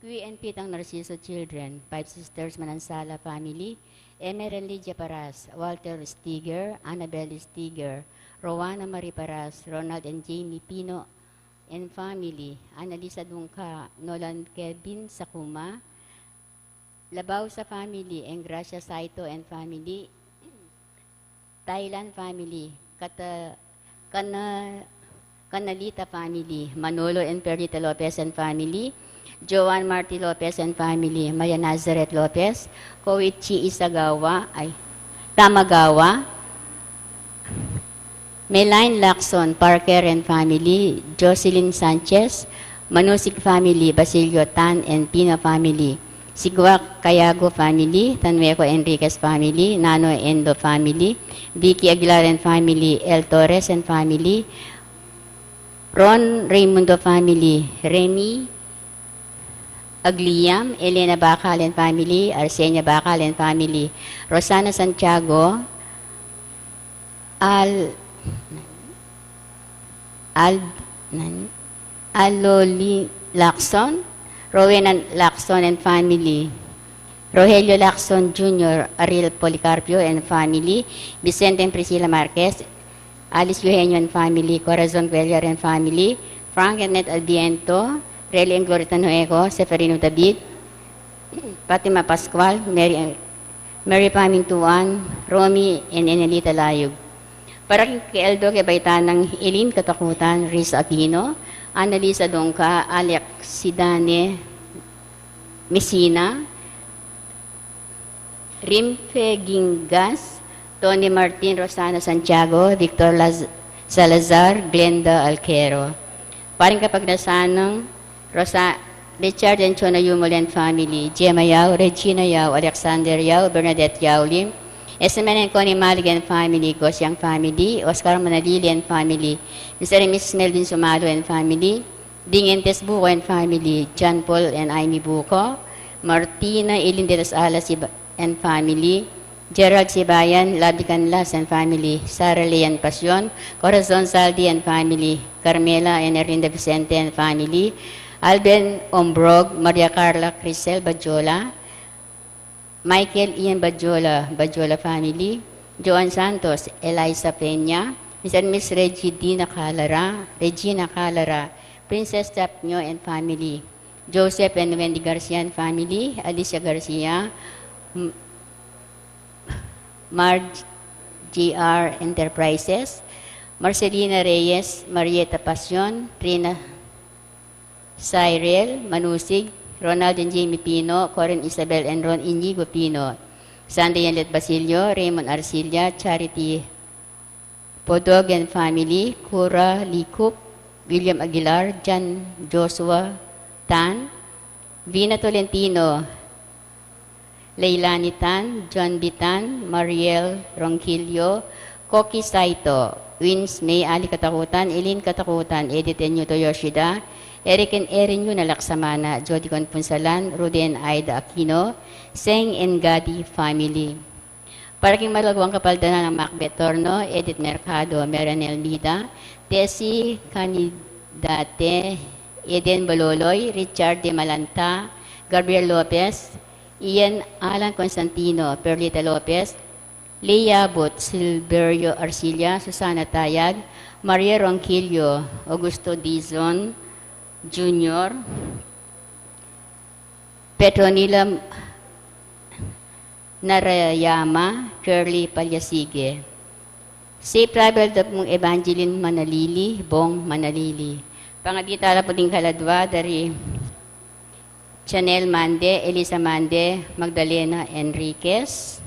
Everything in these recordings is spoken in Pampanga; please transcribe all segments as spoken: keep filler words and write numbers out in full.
Louis and Pitang Narciso children, Five Sisters Manansala family, Emer and Lydia Paras, Walter Stiger, Annabel Stiger, Rowana Marie Paras, Ronald and Jamie Pino and family, Annalisa Dungka, Nolan Kevin Sakuma, Labausa family, Engracia Saito and family, Thailand family, Kata-, Kana-, Kanalita family, Manolo and Perlita Lopez and family, Joan Marty Lopez and family, Maria Nazareth Lopez, Koichi Isagawa, ay, Tamagawa, Melaine Lacson Parker and family, Jocelyn Sanchez, Manusig family, Basilio Tan and Pino family, Sigua Cayago family, Tanueco Enriquez family, Nano Endo family, Vicky Aguilar and family, El Torres and family, Ron Raimundo family, Remy Agliam, Elena Bacal and family, Arsenia Bacal and family, Rosana Santiago, Al-, Al-, nan-, Aloli Lacson, Rowena Lacson and family, Rogelio Lacson Junior, Ariel Policarpio and family, Vicente and Priscilla Marquez, Alice Eugenio and family, Corazon Cuellar and family, Frank and Ned Adviento, Relly and Gloria Tanueco, Seferino David, Fatima Pascual, Mary, Mary Pamintuan, Romy and Enelita Layug. Para king kay Eldo, kay Baitana Eileen Katakutan, Risa Aquino, Annalisa Dongka, Alex Sidane Messina, Rimfe Gingas, Tony Martin, Rosana Santiago, Victor Laz-, Salazar, Glenda Alquero. Para king kapagnasan nang Rosa-, Richard and Chona Yumul and family, Gemma Yao, Regina Yao, Alexander Yao, Bernadette Yao Lim, Esmen and Connie Malig and family, Gosiang family, Oscar Manalili and family, Mister and Missus Melvin Sumalo and family, Dingentes Buko and family, John Paul and Amy Buko, Martina Eileen de las Alas Iba-, and family, Gerald Sibayan, Labi Canlas and family, Sara Lee and Pasion, Corazon Saldi and family, Carmela and Erlinda Vicente and family, Alben Ombrog, Maria Carla Crisel Badjola, Michael Ian Badjola, Badjola family, Joan Santos, Eliza Peña, Mister and Miss Reggie Dina Calara, Regina Calara, Princess Tapnyo and family, Joseph and Wendy Garcia and family, Alicia Garcia, M-, Marge G R Enterprises, Marcelina Reyes, Marieta Pasion, Trina Cyril Manusig, Ronald and Jamie Pino, Corin Isabel and Ron Inigo Pino, Sunday and Let Basilio, Raymond Arcilla, Charity Podog and family, Cura Likup, William Aguilar, John Joshua Tan, Vina Tolentino, Leilani Tan, John B. Tan, Mariel Ronquillo, Koki Saito, Wins May Ali Katakutan, Eileen Katakutan, Edith and Yuto Yoshida, Eric and Erin Yuna Laksamana, Jody Conpunsalan, Rudy and Aida Aquino, Seng and Gadi family. Para king malagwang kapaldanan nang Macbeth Torno, Edith Mercado, Meranel Mida, Tessie Canidate, Eden Baloloy, Richard de Malanta, Gabriel Lopez, Ian Alan Constantino, Perlita Lopez, Leia Abot, Silverio Arcilla, Susana Tayag, Maria Ronquillo, Augusto Dizon Junior, Petronila Narayama, Curly Palyasige. Safe travel da pung Evangeline Manalili, Bong Manalili. Pangabitala pu ding kaladwa, dari Chanel Mande, Elisa Mande, Magdalena Enriquez,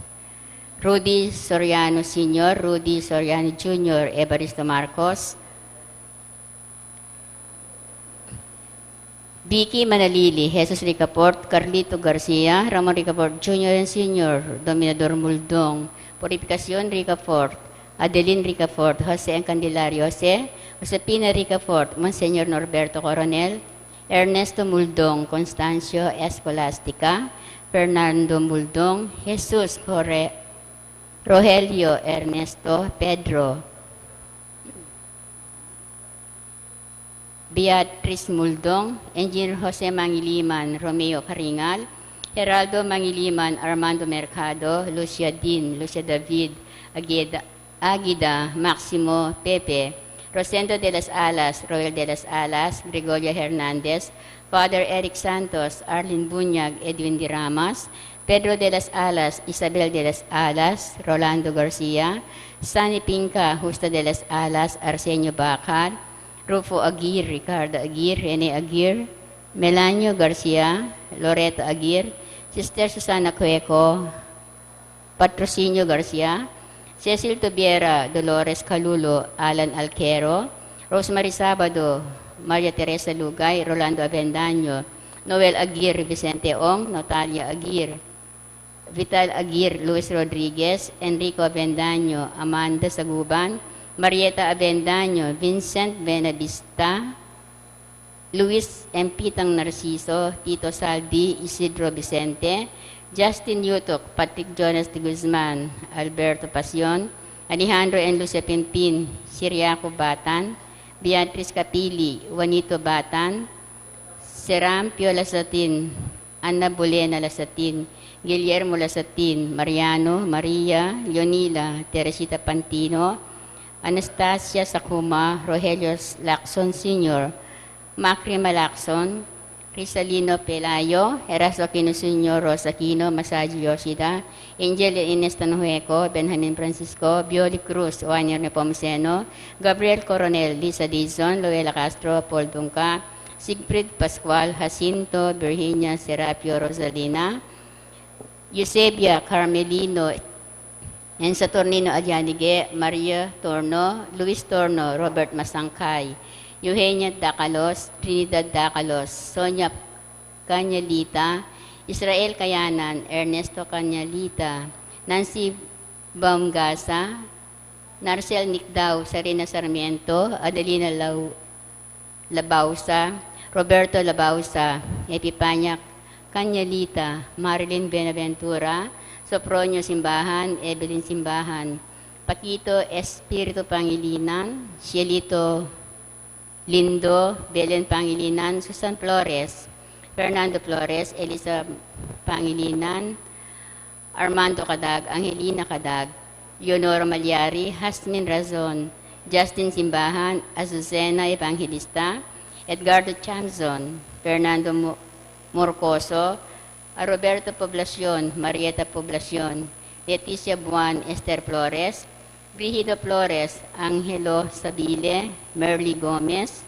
Rudy Soriano Senior, Rudy Soriano Junior, Evaristo Marcos, Vicky Manalili, Jesus Ricafort, Carlito Garcia, Ramon Ricafort Junior and Senior, Dominador Muldong, Purificacion Ricafort, Adeline Ricafort, Jose and Candelario Jose, Josefina Ricafort, Monsignor Norberto Coronel, Ernesto Muldong, Constancio Escolastica, Fernando Muldong, Jesus Corre-, Rogelio Ernesto, Pedro Beatriz Muldong, Engineer Jose Mangiliman, Romeo Caringal, Geraldo Mangiliman, Armando Mercado, Lucia Din, Lucia David, Agueda, Agueda, Maximo, Pepe, Rosendo de las Alas, Roel de las Alas, Gregoria Hernandez, Father Eric Santos, Arlene Bunyag, Edwin de Ramas, Pedro de las Alas, Isabel de las Alas, Rolando Garcia, Sunny Pinca, Justa de las Alas, Arsenio Bacal, Rufo Aguirre, Ricardo Aguirre, Rene Aguirre, Melanio Garcia, Loreto Aguirre, Sister Susana Cueco, Patrocinio Garcia, Cecil Tubiera, Dolores Calulo, Alan Alquero, Rosemary Sabado, Maria Teresa Lugay, Rolando Avendaño, Noel Aguirre, Vicente Ong, Natalia Aguirre, Vital Aguirre, Luis Rodriguez, Enrico Avendaño, Amanda Saguban, Marieta Avendaño, Vincent Benavista, Luis M. Pitang Narciso, Tito Saldi, Isidro Vicente, Justin Yutok, Patrick Jonas de Guzman, Alberto Pasion, Alejandro and Lucia Pimpin, Siriaco Batan, Beatriz Capili, Juanito Batan, Serampio Lasatin, Ana Bolena Lasatin, Guillermo Lasatin, Mariano, Maria, Leonila, Teresita Pantino, Anastasia Sakuma, Rogelio Lacson Senior, Macri Malacson, Crisalino Pelayo, Erasto Aquino Senior, Rosa Aquino, Masaji Yoshida, Angel Ines Tanhueco, Benjamin Francisco, Bioli Cruz, Winer Nepomuceno, Gabriel Coronel, Lisa Dizon, Luella Castro, Paul Dunca, Siegfried Pascual, Jacinto, Virginia, Serapio, Rosalina, Eusebia, Carmelino, and Saturnino Alianige, Maria Torno, Luis Torno, Robert Masangkay, Eugenia Dacalos, Trinidad Dacalos, Sonia Cañalita, Israel Kayanan, Ernesto Cañalita, Nancy Baumgasa, Narcel Nicdao, Sarina Sarmiento, Adelina Lau-, Labausa, Roberto Labausa, Epipania Cañalita, Marilyn Benaventura, Sopronio Simbahan, Evelyn Simbahan, Paquito Espiritu Pangilinan, Cielito Lindo, Belen Pangilinan, Susan Flores, Fernando Flores, Elisa Pangilinan, Armando Cadag, Angelina Cadag, Leonora Maliari, Jasmine Razon, Justin Simbahan, Azucena Evangelista, Edgardo Chamzon, Fernando Mo-, Morcoso, a Roberto Poblacion, Marieta Poblacion, Leticia Buan, Esther Flores, Brigido Flores, Angelo Sabile, Merly Gomez,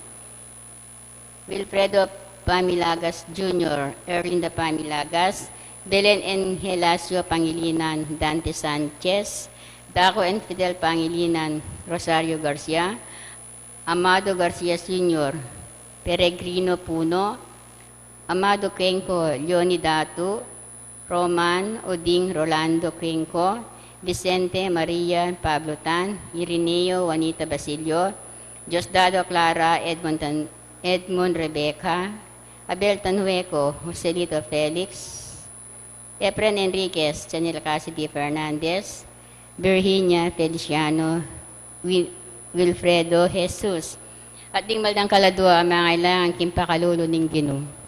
Wilfredo Pamilagas Junior, Erlinda Pamilagas, Belen and Gelacio Pangilinan, Dante Sanchez, Daco and Fidel Pangilinan, Rosario Garcia, Amado Garcia Senior, Peregrino Puno, Amado Cuenco, Leoni Datu, Roman, Oding, Rolando Cuenco, Vicente, Maria, Pablo Tan, Irineo, Juanita Basilio, Diosdado, Clara, Edmond Tan-, Edmond, Rebecca, Abel Tanhueco, Joselito Felix, Efren Enriquez, Chanel Cassidy Fernandez, Virginia Feliciano, Wi-, Wilfredo Jesus. At ding maldang kaladua a mangailangan king pakalulu ning Ginu.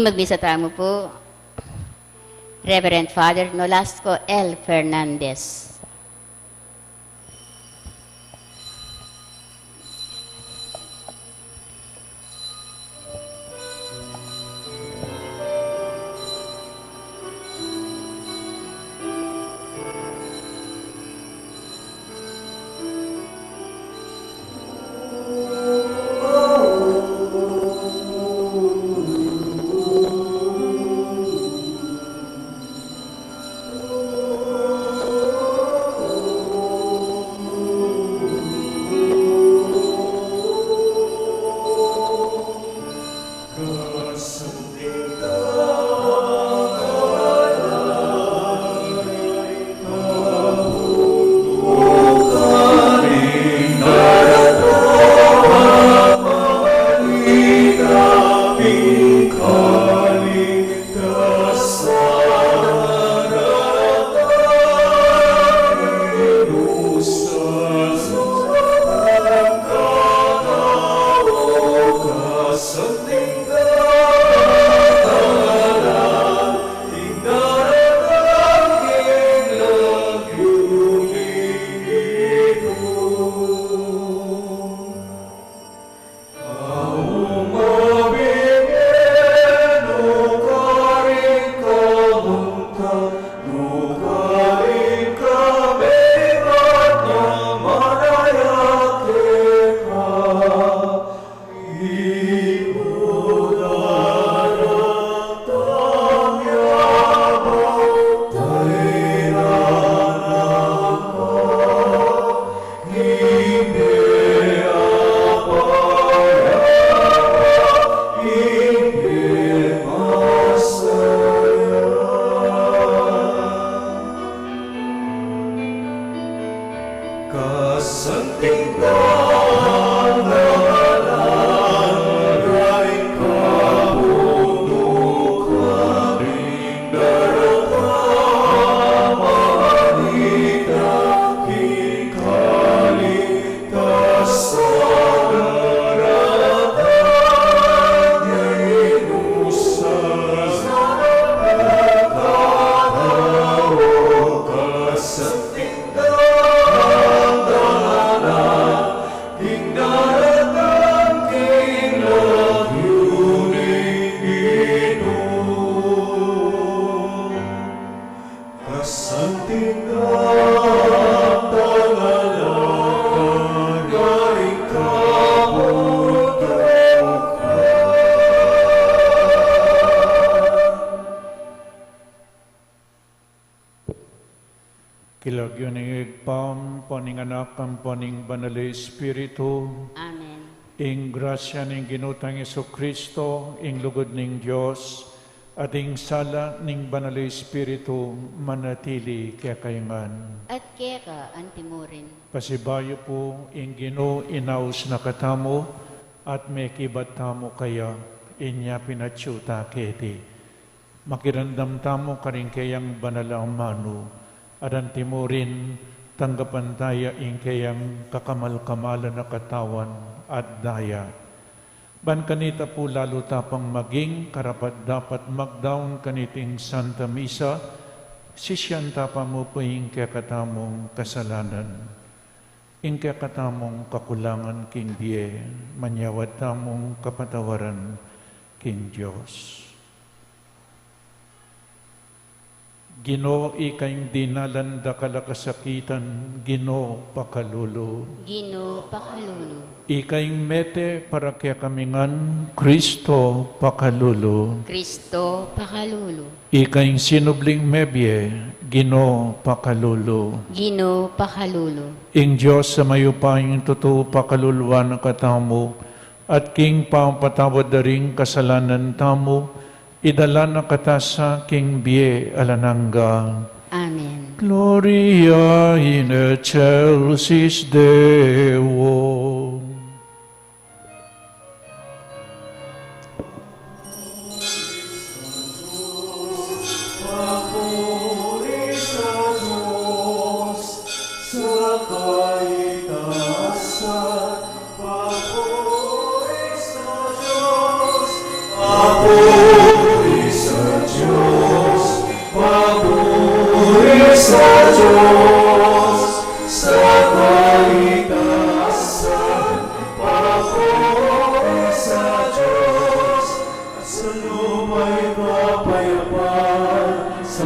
Magmisa tamu pu, Reverend Father Nolasco L Fernandez. King lagyu ning Ibpa, ampo ning Anak, ampo ning Banal a Espiritu. Amen. Ing grasya ning Ginu tang Jesucristo, ing lugud ning Dios, at ing sala ning Banal a Espiritu, manatili kekayu ngan. At keka antimurin. Pasibayu pu ing Ginu, inaus na katamu, at mekibat tamu kaya, inya pinatyu ta keti. Makiramdam tamu karing keyang banal a amanu, at antimurin tanggapan taya ing keyang kakamal-kamalan a katawan at daya. Ban kanita pu lalu ta pang maging karapat-dapat magdaun kaniting Santa Misa, sisian ta pa mu pu ing kekatamung kasalanan. Ing kekatamung kakulangan king bie, manyawad tamung kapatawaran king Dios. Ginu, ika ing dinalan dakal a kasakitan, Ginu, pakalulu. Ginu, pakalulu. Ika ing mete para kekami ngan, Kristo, pakalulu. Kristo, pakalulu. Ika ing sinubling mebie, Ginu, pakalulu. Ginu, pakalulu. Ing Dios a mayupayang tutu pakaluluan na katamu, at king pamapatawad da ring kasalanan tamu, idala na kata sa king bie alang angga. Amen. Gloria in excelsis Deo.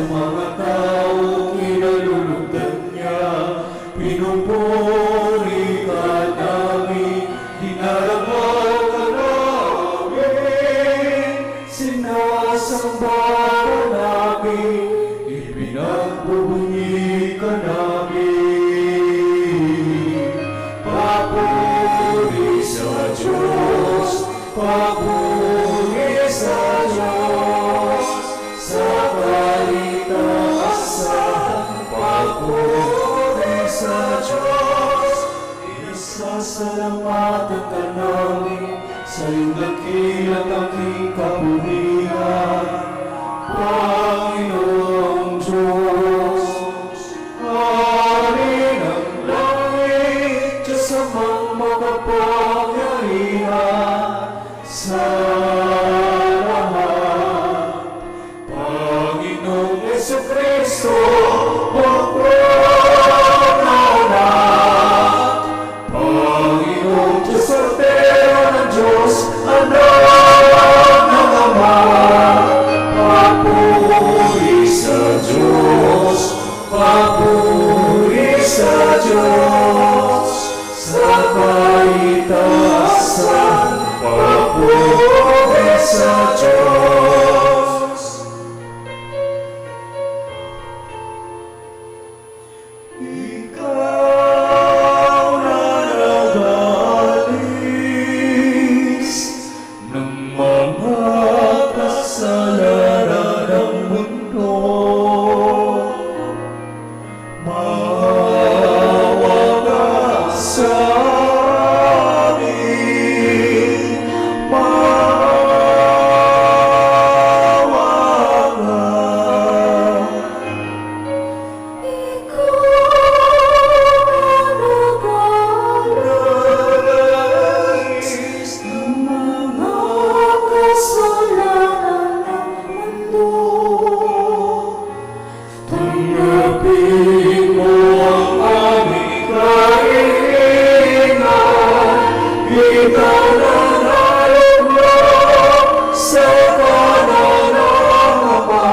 Manga tau kinalulugdan ya, pinupuri ka namin, dinarama ka namin, sinasamba ka namin, ipinagbubunyi ka namin. Papuri sa Diyos, papuri sa Diyos, sa kaitaasan, papuri sa Diyos. Pinasasalamatan ka namin sa iyong dakilang aking kapurian, Panginoong Diyos, Hari ng langit, Diyos Amang makapangyarihan sa lahat. Panginoong Jesucristo, Panginoon na, Panginoong Diyos, Kordero ng Diyos, Anak ng Ama, papuri sa Diyos, papuri sa Diyos, sa kaitaasan, papuri sa Diyos. Ikaw na nag-alis ng mga kasalanan ng mundo. Maawa ka sa amin, maawa ka. Ikaw na nag-alis ng mga kasalanan ng mundo. Tanggapin mo ang aming kahilingan, itananalog mo sa kanan ng Ama.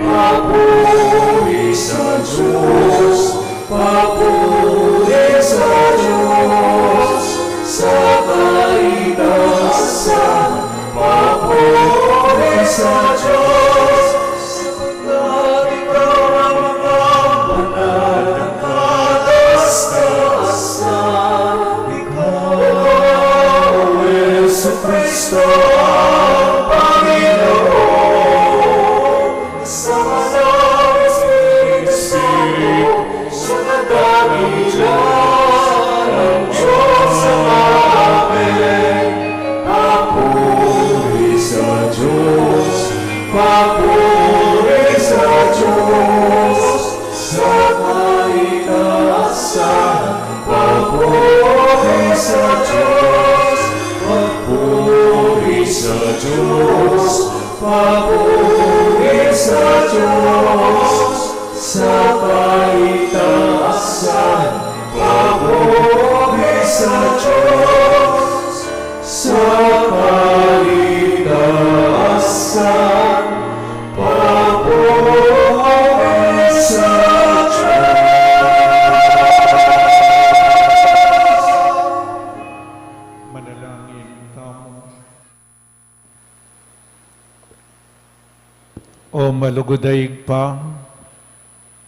Papuri sa Diyos, papuri sa Diyos, sa kaitaasan, papuri sa Diyos. Sapagkat ikaw ang makapanal at ang katas-katasan. Ikaw, O Jesucristo, ang Panginoon. Kasama ng Espiritu Santo, sa kadakilaan ng Diyos Ama. Amen. Papuri sa Diyos, papuri sa Diyos, sa kaitaasan, papuri sa Diyos, papuri sa Diyos. Papuri sa Diyos sa kaitaasan, papuri sa Diyos sa kaitaasan, papuri sa Diyos. Manalangin tamu. O malugud a Ibpa,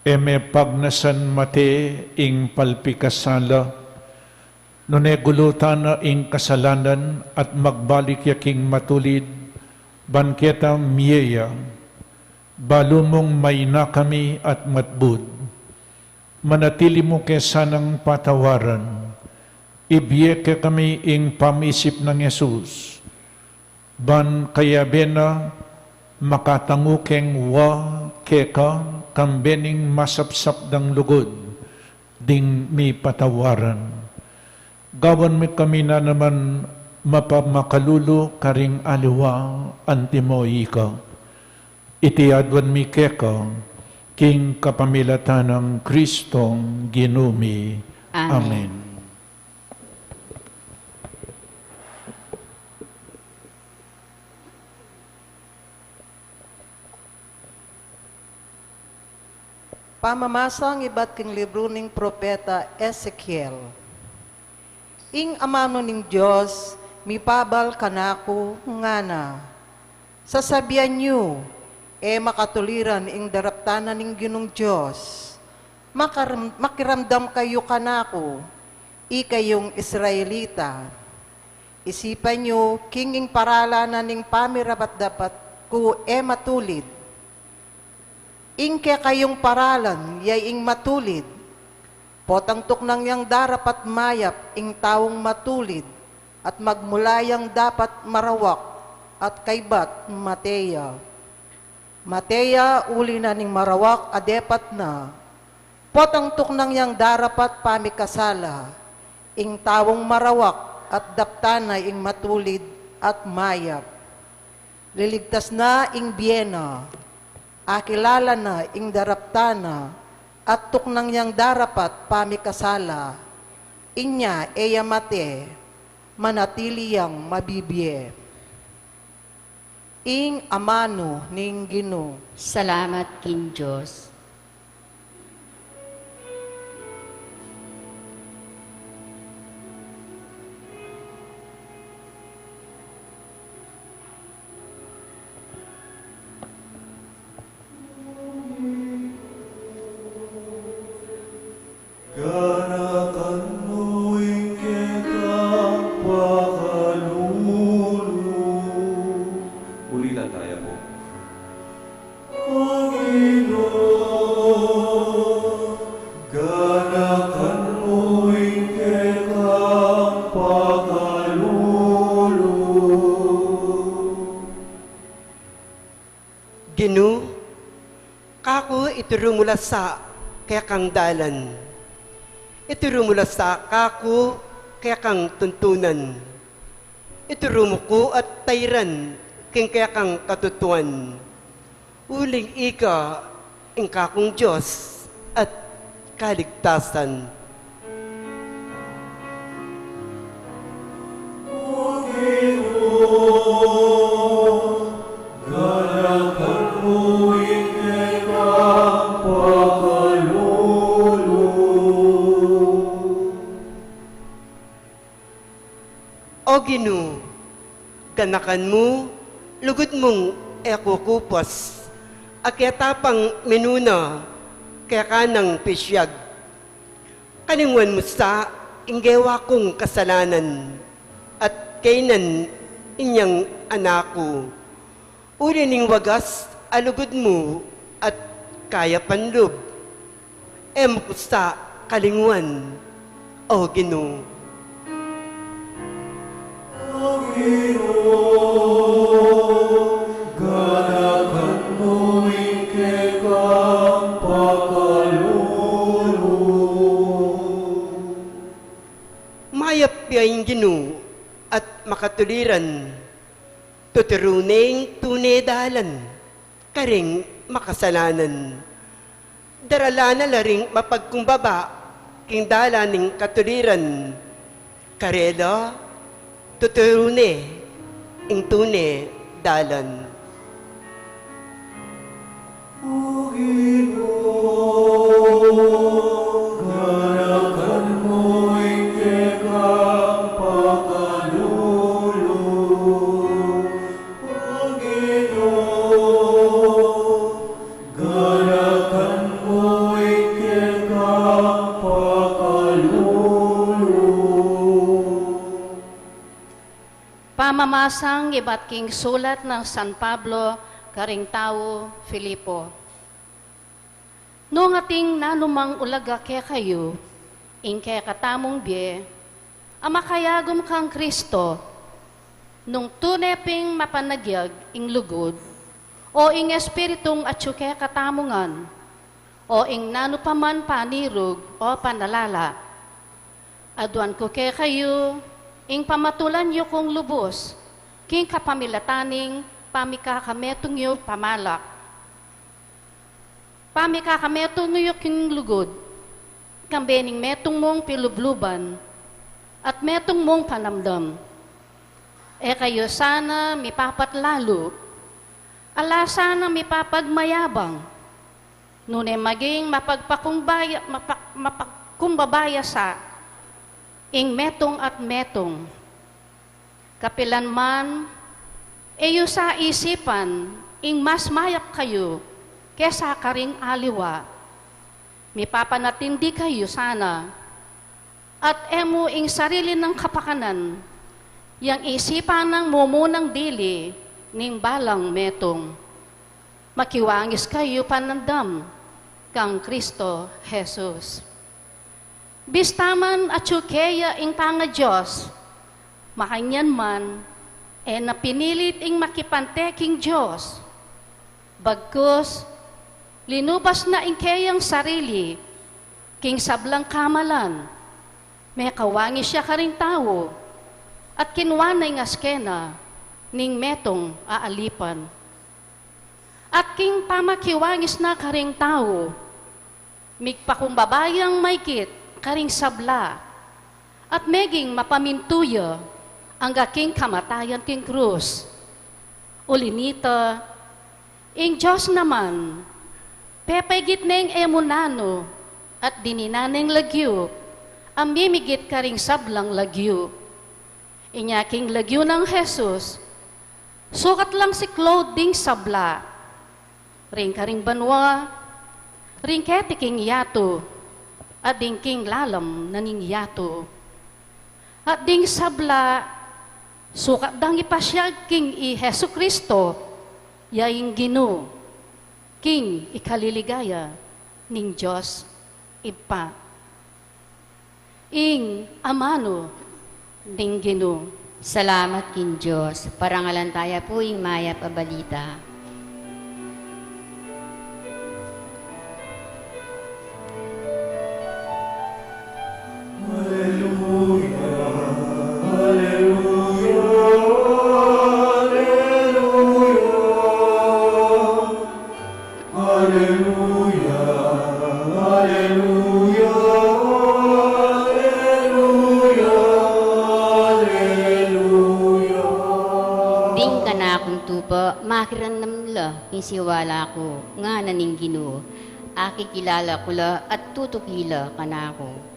e me pagnasan mate ing palpikasala, nune gulutan na ing kasalanan at magbalik ya king matulid, ban ketang mie ya, balu mung maina kami at matbud. Manatili mu ke sanang patawaran, ibie kekami ing pamisip nang Jesus, ban kayabe na makatangu keng wa keka, kambe ning masapsap dang lugud ding mipatawaran. Gawan mu kami na naman mapamakalulu karing aliwa antimo ika. Iti aduan mi keka, king kapamilatan nang Kristong Ginu mi. Amen. Amen. Pamamasang ibat king libru ning propeta Ezekiel. Ing amanu ning Dios mipabal kanaku ngana, sasabian yu, e makatuliran ing daraptan na ning Ginung Dios. Makaram-, makiramdam kayu kanaku, ikayung Israelita. Isipan yu king ing paralan na ning pamirapat-dapat ku e matulid. Ing kekayung paralan ya ing matulid. Potang tuknang yang darapat mayap ing taung matulid, at magmula yang dapat marawak at kaybat mate ya. Mate ya uli na ning marawak a depat na. Potang tuknang yang darapat pamikasala ing taung marawak at daptan na ing matulid at mayap. Liligtas na ing bie na, akilala na ing daraptan na, at tuknang yang darapat pamikasala. Inya e ya mate, manatili yang mabibie. Ing amanu ning Ginu. Salamat king Dios. Ganakan mu ing kekang pakalulu. Uli la taya pu. O Ginu, ganakan mu ing kekang pakalulu. Ginu, kaku ituru mu la sa kekang dalan. Ituru mu la sa kaku kekang tuntunan. Ituru mu ku at tairan king kekang katutuan. Uling ika ing kakung Dios at kaligtasan. O Ginu, ganakan mu ing kekang pakalulu. O Ginu, ganakan mu, lugud mung e ku kupas, a keta pang minuna keka nang pisyag. Kalinguan mu sa ing gewa kung kasalanan, at kaynan inyang anak ku. Uli ning wagas a lugud mu at kayapan lub. E mu ku sa kalinguan, O Ginu. O Ginu, ganakan mu ing kekang pakalulu. Mayap ya ing Ginu at makatuliran, tuturu ne ing tune dalan karing makasalanan. Daralan na la ring mapagkumbaba king dalan ning katuliran. Karela, tuturu ne ing tune dalan. O Ginu, ganakan mu ing kekang pakalulu. O Ginu, ganakan mu ing kekang pakalulu. Pamamasang ibat king sulat nang San Pablo karing tau Filipo. Nung ating nanumang ulaga kekayu, ing kekatamung bie, a makayagum kang Kristo, nung tune ping mapanagyag ing lugud, o ing Espiritung atyu kekatamu ngan, o ing nanu pa man panirug o panalala, aduan ku kekayu ing pamatulan yu kung lubus, king kapamilatan ning pamikakametung yu pamalak. Pamikakametung yu king lugud, kambe ning metung mung pilubluban, at metung mung panamdam. E kayu sana mipapatlalu, ala sana mipapagmayabang, Nune maging mapagpakumbaya, mapak-, mapagkumbabaya sa ing metung at metung. Kapilan man, e yu sa isipan ing mas mayap kayu kesa karing aliwa. Mipapanatindi kayu sana, at e mu ing sarili nang kapakanan yang isipan nang mumunang dili ning balang metung. Makiwangis kayu panandam kang Kristo Jesus. Bista man atyu keya ing pangadios, makanyan man, e na pinilit ing makipante king Dios. Bagkus, linubas na ing keyang sarili king sablang kamalan, mekawangis ya karing tau, at kinua na ing askena ning metung a alipan. At king pamakiwangis na karing tau, migpakumbaba yang maikit karing sabla, at meging mapamintu ya angga king kamatayan king krus. Uli nita, ing Dios naman, pepaigit ne ing e mu nanu, at dininan neng lagyu a mimigit karing sablang lagyu. Inya king lagyu nang Jesus, sukat lang siklaud ding sabla, ring karing banua, ring keti king yatu, at ding king lalam na ning yatu. At ding sabla, sukat dang ipasiag king i Jesu Kristo, ya ing Ginu, king ikaliligaya ning Dios Ibpa. Ing amanu ning Ginu. Salamat king Dios. Parangalan taya pu ing mayap a balita. Aleluya, aleluya, aleluya. Aleluya, aleluya, aleluya, aleluya. Ding kanakung tupa, makiramdam la ing siwala ku, ngana ning Ginu, akikilala ku la at tutuki la kanaku.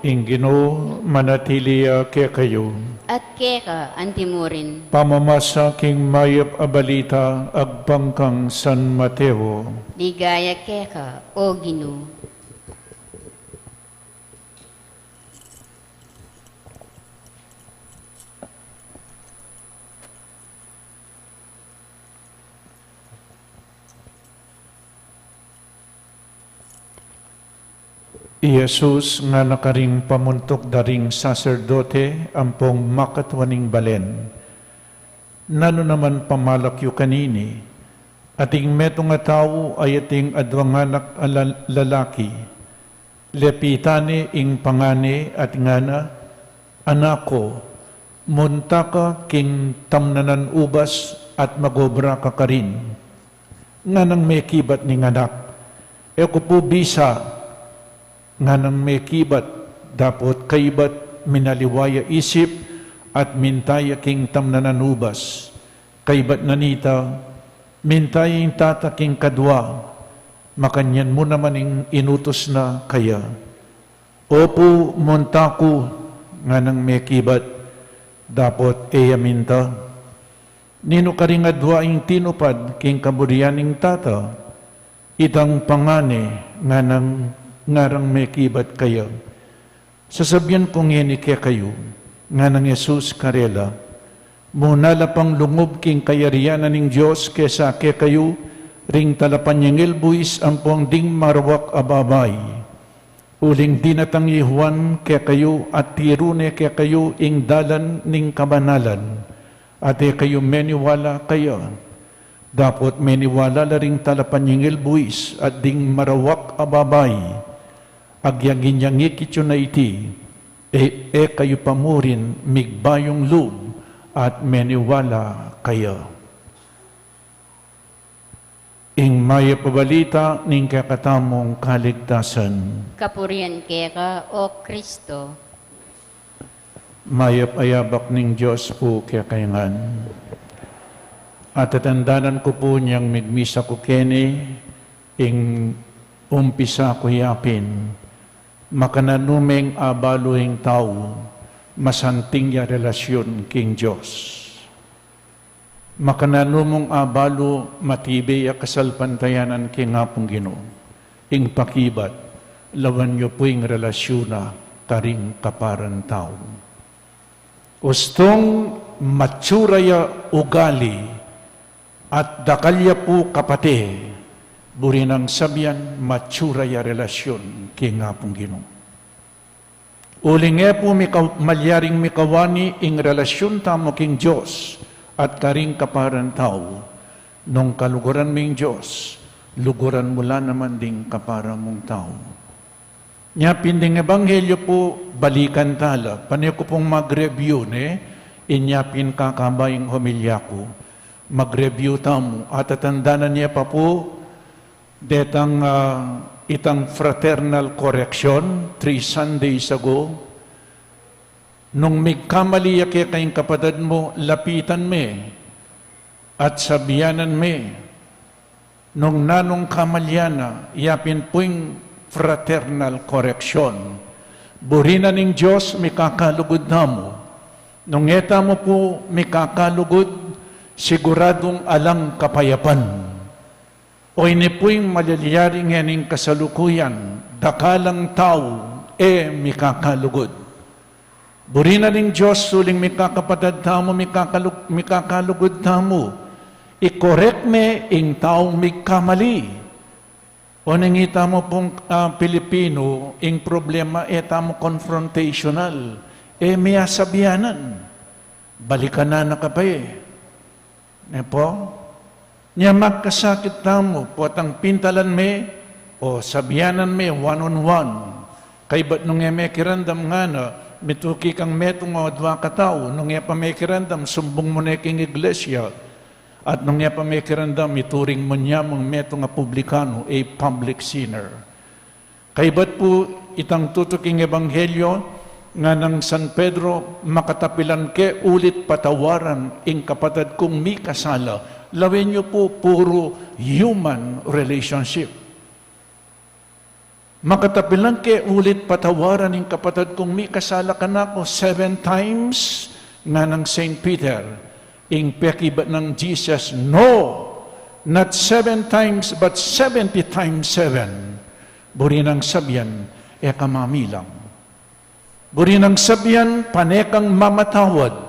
Ing Ginu manatili ya kekayu. At keka antimurin. Pamamasa king mayap a balita agpang kang San Mateo. Ligaya keka, O Ginu. I Jesus ngana karing pamuntuk da ring saserdote ampong makatua ning balen, "Nanu naman pamalak yu kanini? Ating metung a tau a ating adwang anak a la-, lalaki. Lepitan ne ing pangane at ngana, 'Anak ku, munta ka king tamnanan ubas at magobra ka karin.' Nganang mekibat ning anak, 'E ku pu bisa.' Nganang mekibat, dapot kaybat minaliwa ya isip at minta ya king tamnanan ubas. Kaybat na nita, minta ya ing tata king kadwa, makanyan mu naman ing inutus na kaya. 'Opu, munta ku,' nganang mekibat, dapot e ya minta. Ninu karing adwa ing tinupad king kaburian ning tata? Itang pangane, nganang ngarang mekibat kaya. Sasabian ku ngeni kekayu, Nganang Jesus karela, muna la pang lungub king kayarian na ning Dios kesa kekayu ring talapanyingil buis ampong ding marawak a babai. Uling dinatang i Juan kekayu at tiru ne kekayu ing dalan ning kabanalan, at e kayu meniwala kaya. Dapot meniwala la ring talapanyingil buis at ding marawak a babai. Agyang inyang ikit yu na iti, e, e kayu pa murin migbayung lub at meniwala kaya. Ing mayap a balita ning kekatamung kaligtasan. Kapurian keka, O Kristo. Mayap a yabak ning Dios pu kekayu ngan. Atatandanan ku pu inyang migmisa ku keni, ing umpisa ku yapin, makananu meng abalu ing tau, masanting ya relasyun king Dios. Makananu mung abalu, matibe ya kasalpantayanan king Apung Ginu. Ing pakibat, lawan yu pu ing relasyun na karing kaparang tau. Ustung matsura ya ugali, at dakal ya pu kapate, buri nang sabian matsura ya relasyun king Apung Ginu. Uling e pu mika-, malyaring mikawani ing relasyun tamu king Dios at karing kaparang tau, nung kaluguran mu ing Dios, luguran mu la naman ding kaparang mung tau. Nya pin ding ebanghelyo pu, balikan ta la. Pane ku pung mag-review ne, inya pin kakabayung homilya ku. Mag-review tamu. Atatandanan ye pa pu, detang, ah, itang fraternal correction, three Sundays ago. Nung migkamali ya keka ing kapatad mu, lapitan me, at sabianan me, nung nanung kamalyan na, yapin pu ing fraternal correction. Buri na ning Dios mikakalugud tamu. Nung e tamu pu mikakalugud, siguradung alang kapayapan. O ini pu ing malyari ngening kasalukuyan, dakalang tau e mikakalugud. Buri na ning Dios uling mikakapatad tamu, mikakalug-, mikakalugud tamu. I-correct me ing taung migkamali. O ning itamu pung, ah, Pilipino, ing problema e tamu confrontational. E me asabianan. Balikan na na ka pa e. Ne pu? Nya magkasakit tamu, potang pintalan me, o sabianan me, one on one. Kaybat nung e me kiramdam ngana, mituki kang metung o adua ka tau, nung e pa me kiramdam, sumbung mu ne king iglesia. At nung e pa me kiramdam, ituring mu ne mung metung a publikanu, a public sinner. Kaybat pu itang tutuking ebanghelyo, nganang San Pedro, makatapilan ke ulit patawaran ing kapatad kung mikasala. Lawen yu pu, puro human relationship. Makatapilan ke ulit patawaran ing kapatad kung mikasala kanaku seven times, nganang Saint Peter. Ing pekibat nang Jesus, "No, not seven times, but seventy times seven." Buri nang sabian, e ka mamilang. Buri nang sabian, pane kang mamatawad.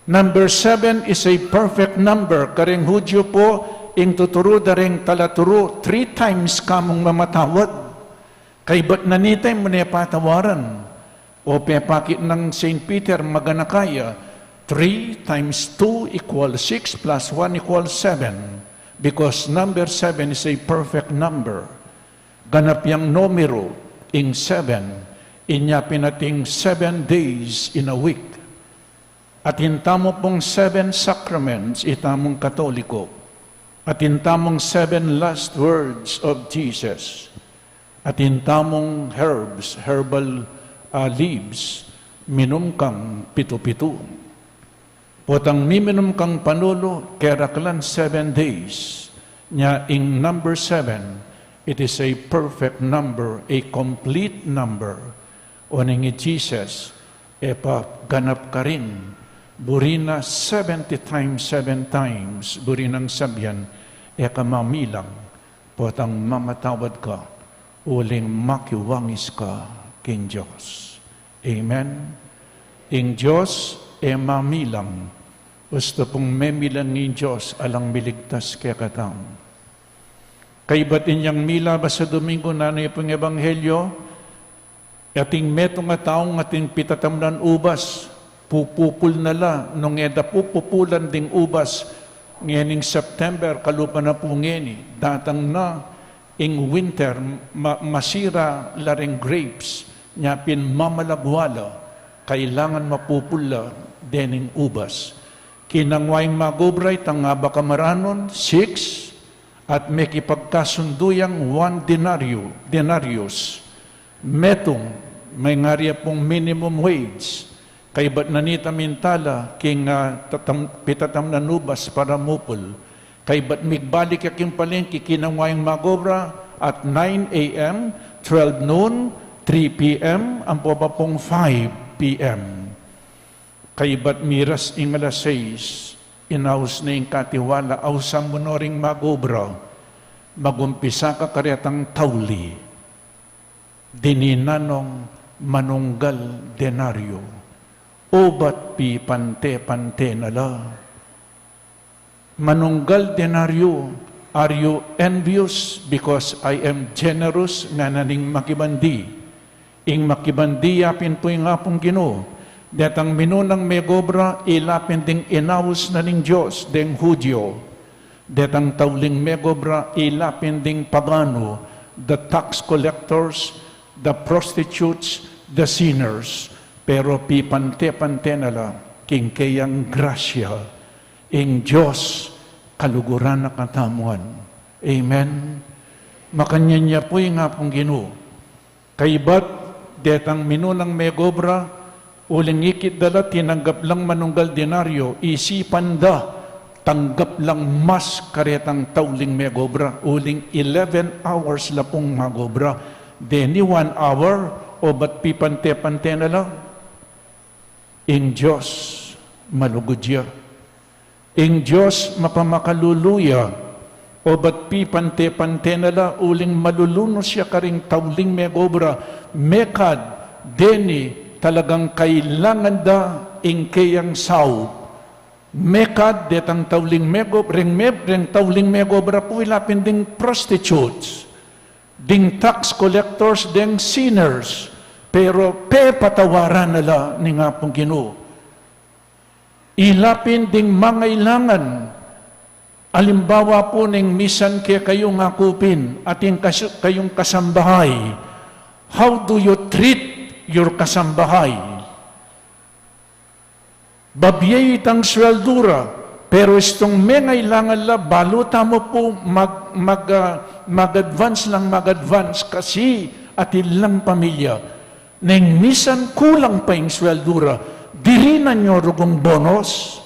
Number seven is a perfect number. Kareng Hudyo pu, ing tuturu da reng talaturu, three times ka mung mamatawad. Kaybat na nita e mu ne patawaran. O pepakit nang Saint Peter, maganaka ya, three times two equals six plus one equals seven, because number seven is a perfect number. Ganap yang numero, ing seven, inya pin ating seven days in a week. Atin tamu pung seven sacraments, itamung Katoliko. Atin tamung seven last words of Jesus. Atin tamung herbs, herbal, ah, leaves, minum kang pitu-pitu. Potang miminum kang panulu, keraklan seven days. Nya ing number seven, it is a perfect number, a complete number. O ning i Jesus, e pa ganap karin, buri na seventy times, seven times, buri nang sabian, e ka mamilang, potang mamatawad ka, uling makiwangis ka king Dios. Amen. Ing Dios e mamilang. Ustu pung memilang ing Dios, alang miligtas kekatamu. Kaybat inyang milabas a Domingo, nanu pu ing ebanghelyo, ating metung a taung ating pitatamnan ubas, pupupul na la. Nung e da pupupulan ding ubas ngening September, kalupa na pu ngeni, datang na ing winter, ma-, masira la ring grapes, nya pin mamalagwa la, kailangan mapupul la dening ubas. Kinangwa ing mag-obra, itang abak a maranun, six, at mekipagkasundu yang one denaryo, denarius. Metung, mengari ya pung minimum wage. Kaybat na nita mintala king, ah, tatam-, pitatamnan ubas para mupul. Kaybat migbalik ya king palengke, kinangwa ing mag-obra at nine a.m., twelve noon, three p.m., ampo pa pung five p.m. Kaybat miras ing alas sais, inaus ne ing katiwala, ausan mu no ring mag-obra, magumpisa ka karetang tauli. Dininan nong manunggal denaryo, obat pipante-pante na la. Manunggal denaryo, are you envious because I am generous? Ngana ning makibandi. Ing makibandi, yapin pu ing Apung Ginu, detang minunang megobra, ila pin ding inaus na ning Dios, deng Hudyo. Detang tauling megobra, ila pin ding paganu, the tax collectors, the prostitutes, the sinners. Pero pipante-pante na la king keyang grasya, ing Dios, kaluguran na katamu ngan. Amen. Makanyan ya pu ing Apung Ginu. Kaybat, detang minunang megobra, uling ikit da la, tinanggap lang manunggal denaryo, isipan da, tanggap lang mas karetang tauling megobra, uling eleven hours la pung magobra, deni one hour, obat pipante-pante na la. Ing Dios, malugud ya. Ing Dios mapamakalulu ya, obat pipante-pante na la, uling malulunus ya karing tauling megobra, mekad deni talagang kailangan da ing keyang saup. Mekad detang tauling megob-, reng me-, reng tauling megobra pu, ila pin ding prostitutes, ding tax collectors, deng sinners, pero pepatawaran na la ning Apung Ginu. Ila pin ding mangailangan. Alimbawa pu, neng misan kekayu, ngaku pin, atin kas-, kayung kasambahay. How do you treat your kasambahay? Babie itang sweldu ra, pero istung mengailangan la, balu tamu pu mag-, mag-, ah, mag-advance lang mag-advance kasi atin lang pamilya. Neng misan kulang pa ing sweldu ra, dirinan yu rugung bonus.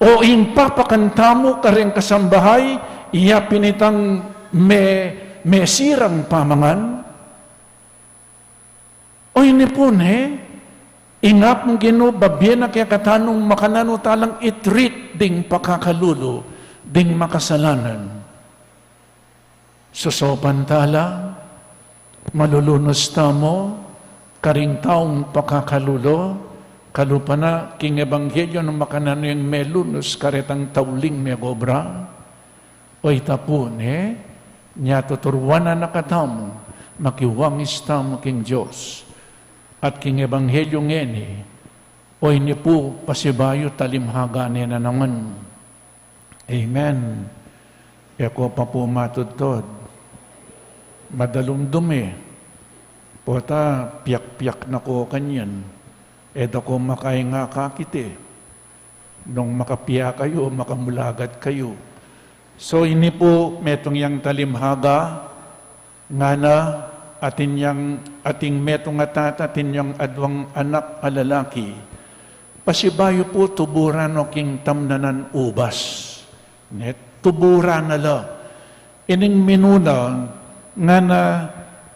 O ing papakan tamu kareng kasambahay, iya pin itang me-, mesirang pamangan? O ini pu ne, ing Apung Ginu, babie na kekatamu nung makananu talang i-treat ding pakakalulu, ding makasalanan. Sosopan tala, malulunus tamu karing taung pakakalulu, kalupa na king ebanghelyo nung makananu yang melunus karetang tauling megobra. O ita pu ne, nya tuturuan na katamu, makiwangis tamu king Dios. At king ebanghelyo ngeni, o ini pu pasibayu talimhaga ne na naman. Amen. E ko pa pu matudtud. Madalumdum e. Pota piak-piak na ko kanyan. E da ko makainga kakit e. Nung makapiak kayu, makamulagat kayu. So, ini pu metung yang talimhaga, ngana, atin yang, ating metung a tata, atin yang aduang anak a lalaki. Pasibayu pu tuburan no king tamnanan ubas. Ne, tuburan na la. Ining minuna, ngana,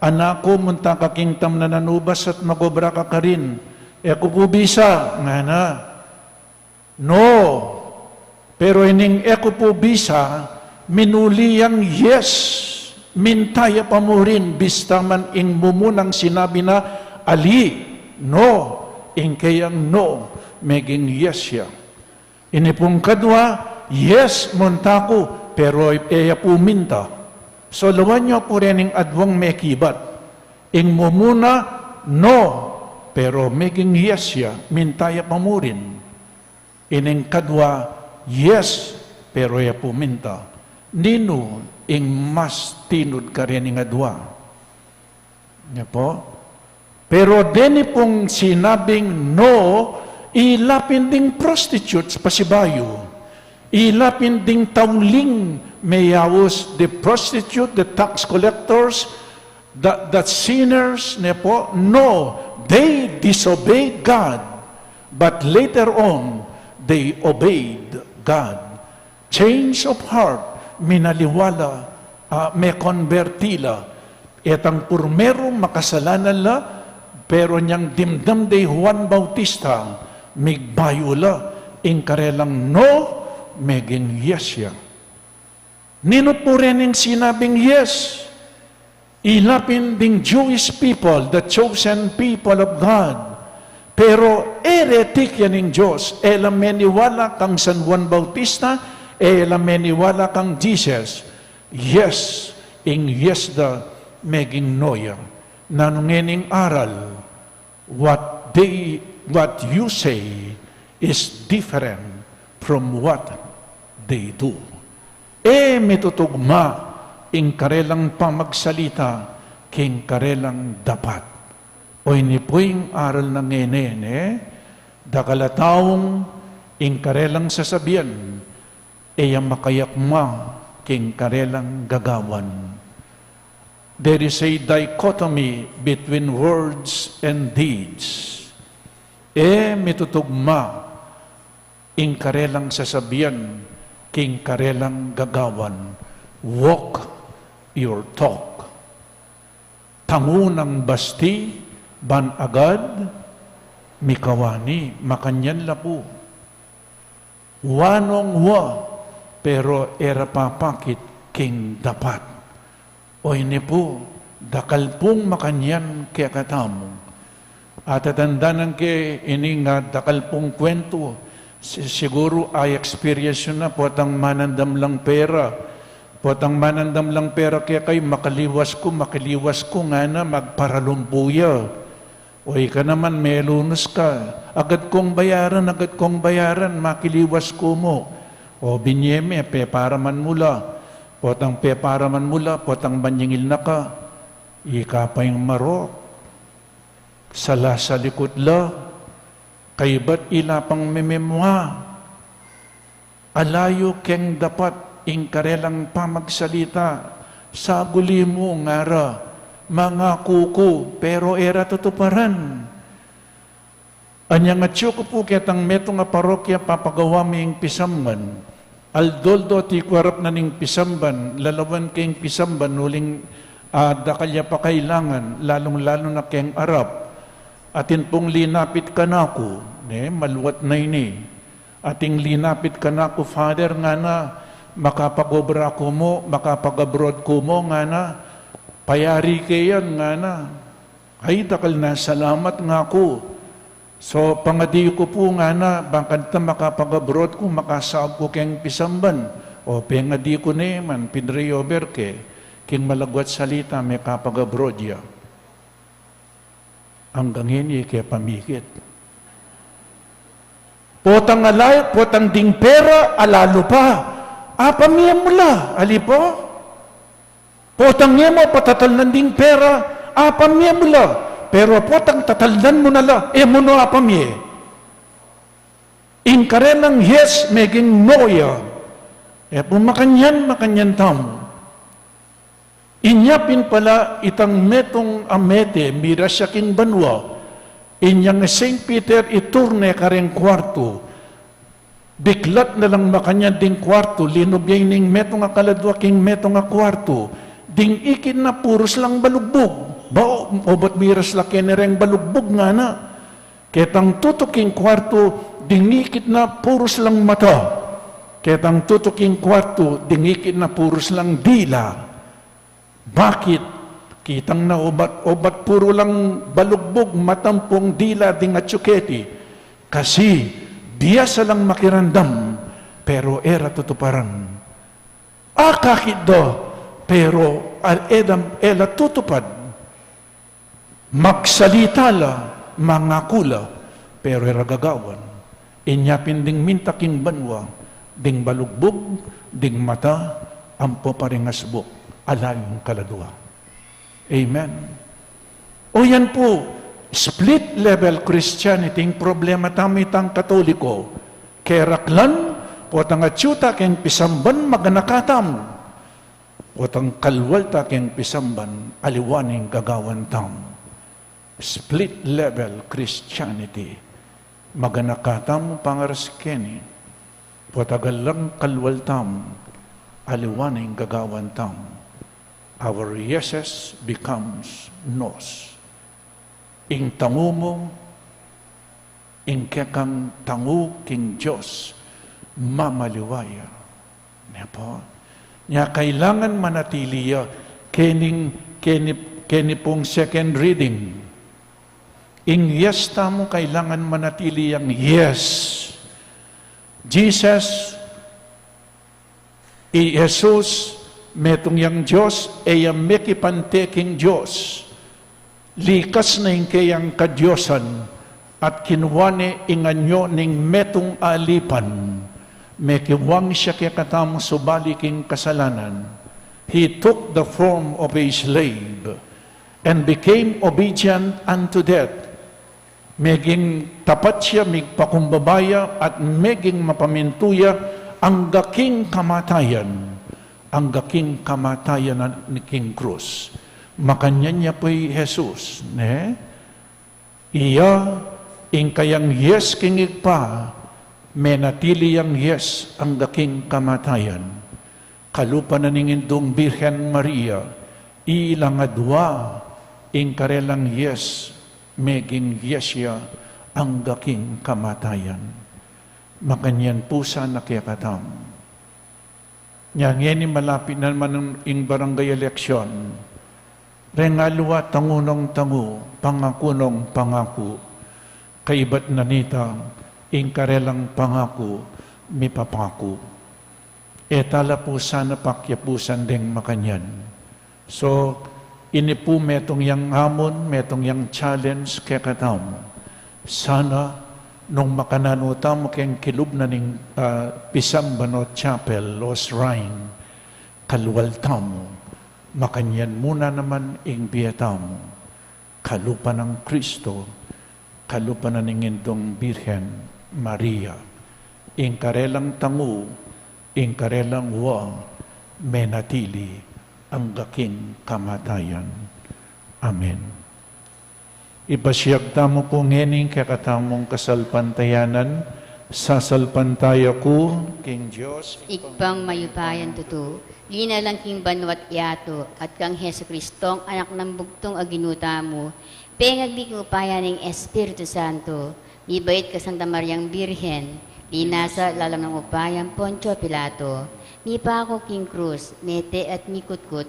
anak ku, munta ka king tamnanan ubas at magobra ka karin. E ku pu bisa, ngana. No. Pero ining e ku pu bisa, minuli yang yes. Minta ya pa murin, bista man ing mumunang sinabi na, ali, no. Ing keyang no, meging yes ya. Ini pung kadwa, yes, munta ku, pero e ya pu minta. So, lawan yu pu rening adwang mekibat. Ing mumuna, no, pero meging yes ya, minta ya pa murin. Ining kadwa, yes, pero e ya pu minta. Ninu ing mas tinud karening adwa? Nya po? Pero deni pung sinabing no, ila pin ding prostitutes pasibayu. Ila pin ding tauling meyaus, the prostitute, the tax collectors, the, the sinners, ne po? No, they disobeyed God. But later on, they obeyed God. Change of heart, minaliwa la, ah, mekonberti la. Etang purmeru makasalanan la, pero nyang dimdam de i Juan Bautista, migbayu la, ing karelang no, meging yes ya. Ninu pu rening sinabing yes? Ila pin ding Jewish people, the chosen people of God. Pero heretic ya ning Dios, e la meniwala kang San Juan Bautista, e la meniwala kang Jesus. Yes, ing yes da meging no ya. Nanu ngening aral? What they, what you say is different from what they do. E mitutugma ing karelang pamagsalita king karelang dapat. O ini pu ing aral na ngeni, ne? Dakal a taung ing karelang sasabian, e ya makayakma king karelang gagawan. There is a dichotomy between words and deeds. E mitutugma ing karelang sasabian king karelang gagawan. Walk your talk. Tangu nang basti ban agad mikawani, makanyan la pu. Wanong wa, pero e ra papakit king dapat. O ini pu, dakal pung makanyan kekatamu. Atatandanan ke ini nga dakal pung kwentu, si-, siguru a-experience yu na, potang manandam lang pera. Potang manandam lang pera kekayu, makaliwas ku, makaliwas ku, ngana, magparalumpu ya. O ika naman, melunus ka, agad kung bayaran, agad kung bayaran, makiliwas ku mu. O binye me, peparaman mu la. Potang peparaman mu la, potang manyingil na ka, ika pa ing marok. Sala sa likut la, kaybat ila pang mememwa. Ala yu keng dapat ing karelang pamagsalita, saguli mu ngara, mangaku ku, pero e ra tutuparan. Anyang atyu ku pu ketang metung a parokya papagawa mi ing pisamban. Aldo-aldo tiku arap na ning pisamban, lalawan keng pisamban, uling, ah, dakal ya pakailangan, lalung-lalu na keng arap. Atin pung linapit kanaku, ne, maluat na ini. Ating linapit kanaku, Father, ngana, makapag-obra ku mu, makapag-abroad ku mu, ngana, payari ke yan, ngana. Ay, dakal na salamat, ngaku. So, pangadi ku pu, ngana, bang kanita makapag-abroad ku, makasaub ku keng pisamban. O, pengadi ku ne man, pinray over ke, king malagwat salita, mekapag-abroad ya. Anggang ini ke pamikit. Potang ala, potang ding pera, ala lupa. Apamie mu la, ali pu? Potang e mu patatalnan ding pera, apamie mu la. Pero potang tatalnan mu na la, e mu no apamie. Ing karelang yes, meging no ya. E pu makanyan, makanyan tamu. Inya pin pala itang metung a mete, miras ya king banua. Inyang Saint Peter, itur ne kareng kuartu. Biklat na lang makanyan ding kuartu, linub ya ining metung a kaladua king metung a kuartu. Ding ikit na purus lang balugbug. Ba, o, obat miras la keni reng balugbug, ngana. Ketang tutuk king kuartu, ding ikit na purus lang mata. Ketang tutuk king kuartu, ding ikit na purus lang dila. Bakit? Itang na obat, obat puru lang balugbug, mata ampong dila ding atyu keti. Kasi biasa lang makiramdam, pero e ra tutuparan. Akakit da, pero al-, e da, e la tutupad. Magsalita la, mangaku la, pero e ra gagawan. Inya pin ding minta king banua, ding balugbug, ding mata, ampo pa ring asbuk, ala ing kaladua. Amen. O yan pu, split level Christianity ing problema tamu itang Katoliko. Keraklan, potang atyu ta keng pisamban maganaka tamu. Potang kalwal ta keng pisamban aliwa ning gagawan tamu. Split level Christianity. Maganaka tamu pangaras keni. Potang alang kalwal tamu aliwa ning gagawan tamu. Our yeses becomes nos. Ing tangu mu, ing kekang tangu king Dios, mamaliwa ya. Ne pu? Nya kailangan manatili ya, kening, keni, keni pung second reading. Ing yes tamu kailangan manatili yang yes. Jesus, i Jesus, metung yang Dios, e ya mekipante king Dios. Likas na ing keyang kadiosan, at kinua ne ing anyo ning metung alipan. Mekiwang ya kekatamu subali king kasalanan. He took the form of a slave and became obedient unto death. Meging tapat ya, migpakumbaba ya, at meging mapamintu ya angga king kamatayan. Angga king kamatayan na king krus. Makanyan ya pu i Jesus, ne? Iya, ing kayang yes king Ibpa, menatili yang yes angga king kamatayan. Kalupa na ning Indung Birhen Maria, ilang adua ing karelang yes, meging yes ya angga king kamatayan. Makanyan pu sana kekatamu. Nya ngeni malapit na naman ing barangay election. Reng aliwa tangu nong tangu, pangaku nong pangaku. Kaibat na nita, ing karelang pangaku, mipapaku. E tala pu sana pakyapusan deng makanyan. So, ini pu metung yang hamon, metung yang challenge kekatamu. Sana, nung makananu tamu keng kilub na ning, ah, pisamban o chapel o shrine, kalwal tamu, makanyan mu na naman ing bie tamu. Kalupa nang Kristo, kalupa na ning Indung Birhen Maria. Ing karelang tangu, ing karelang wa, menatili angga king kamatayan. Amen. Ipasiag tamu pu ngeni ing kekatamung kasalpantayanan, sasalpantaya ku king Dios, Ibpang mayupayang tutu, linalang king banua't yatu, at kang Jesucristong Anak nang Bugtung a Ginu tamu, pengagli king upaya ning Espiritu Santo, mibait kang Santa Mariang Birhen, linasa lalam ning upaya nang Poncio Pilato, mipaku king krus, mete at mikutkut,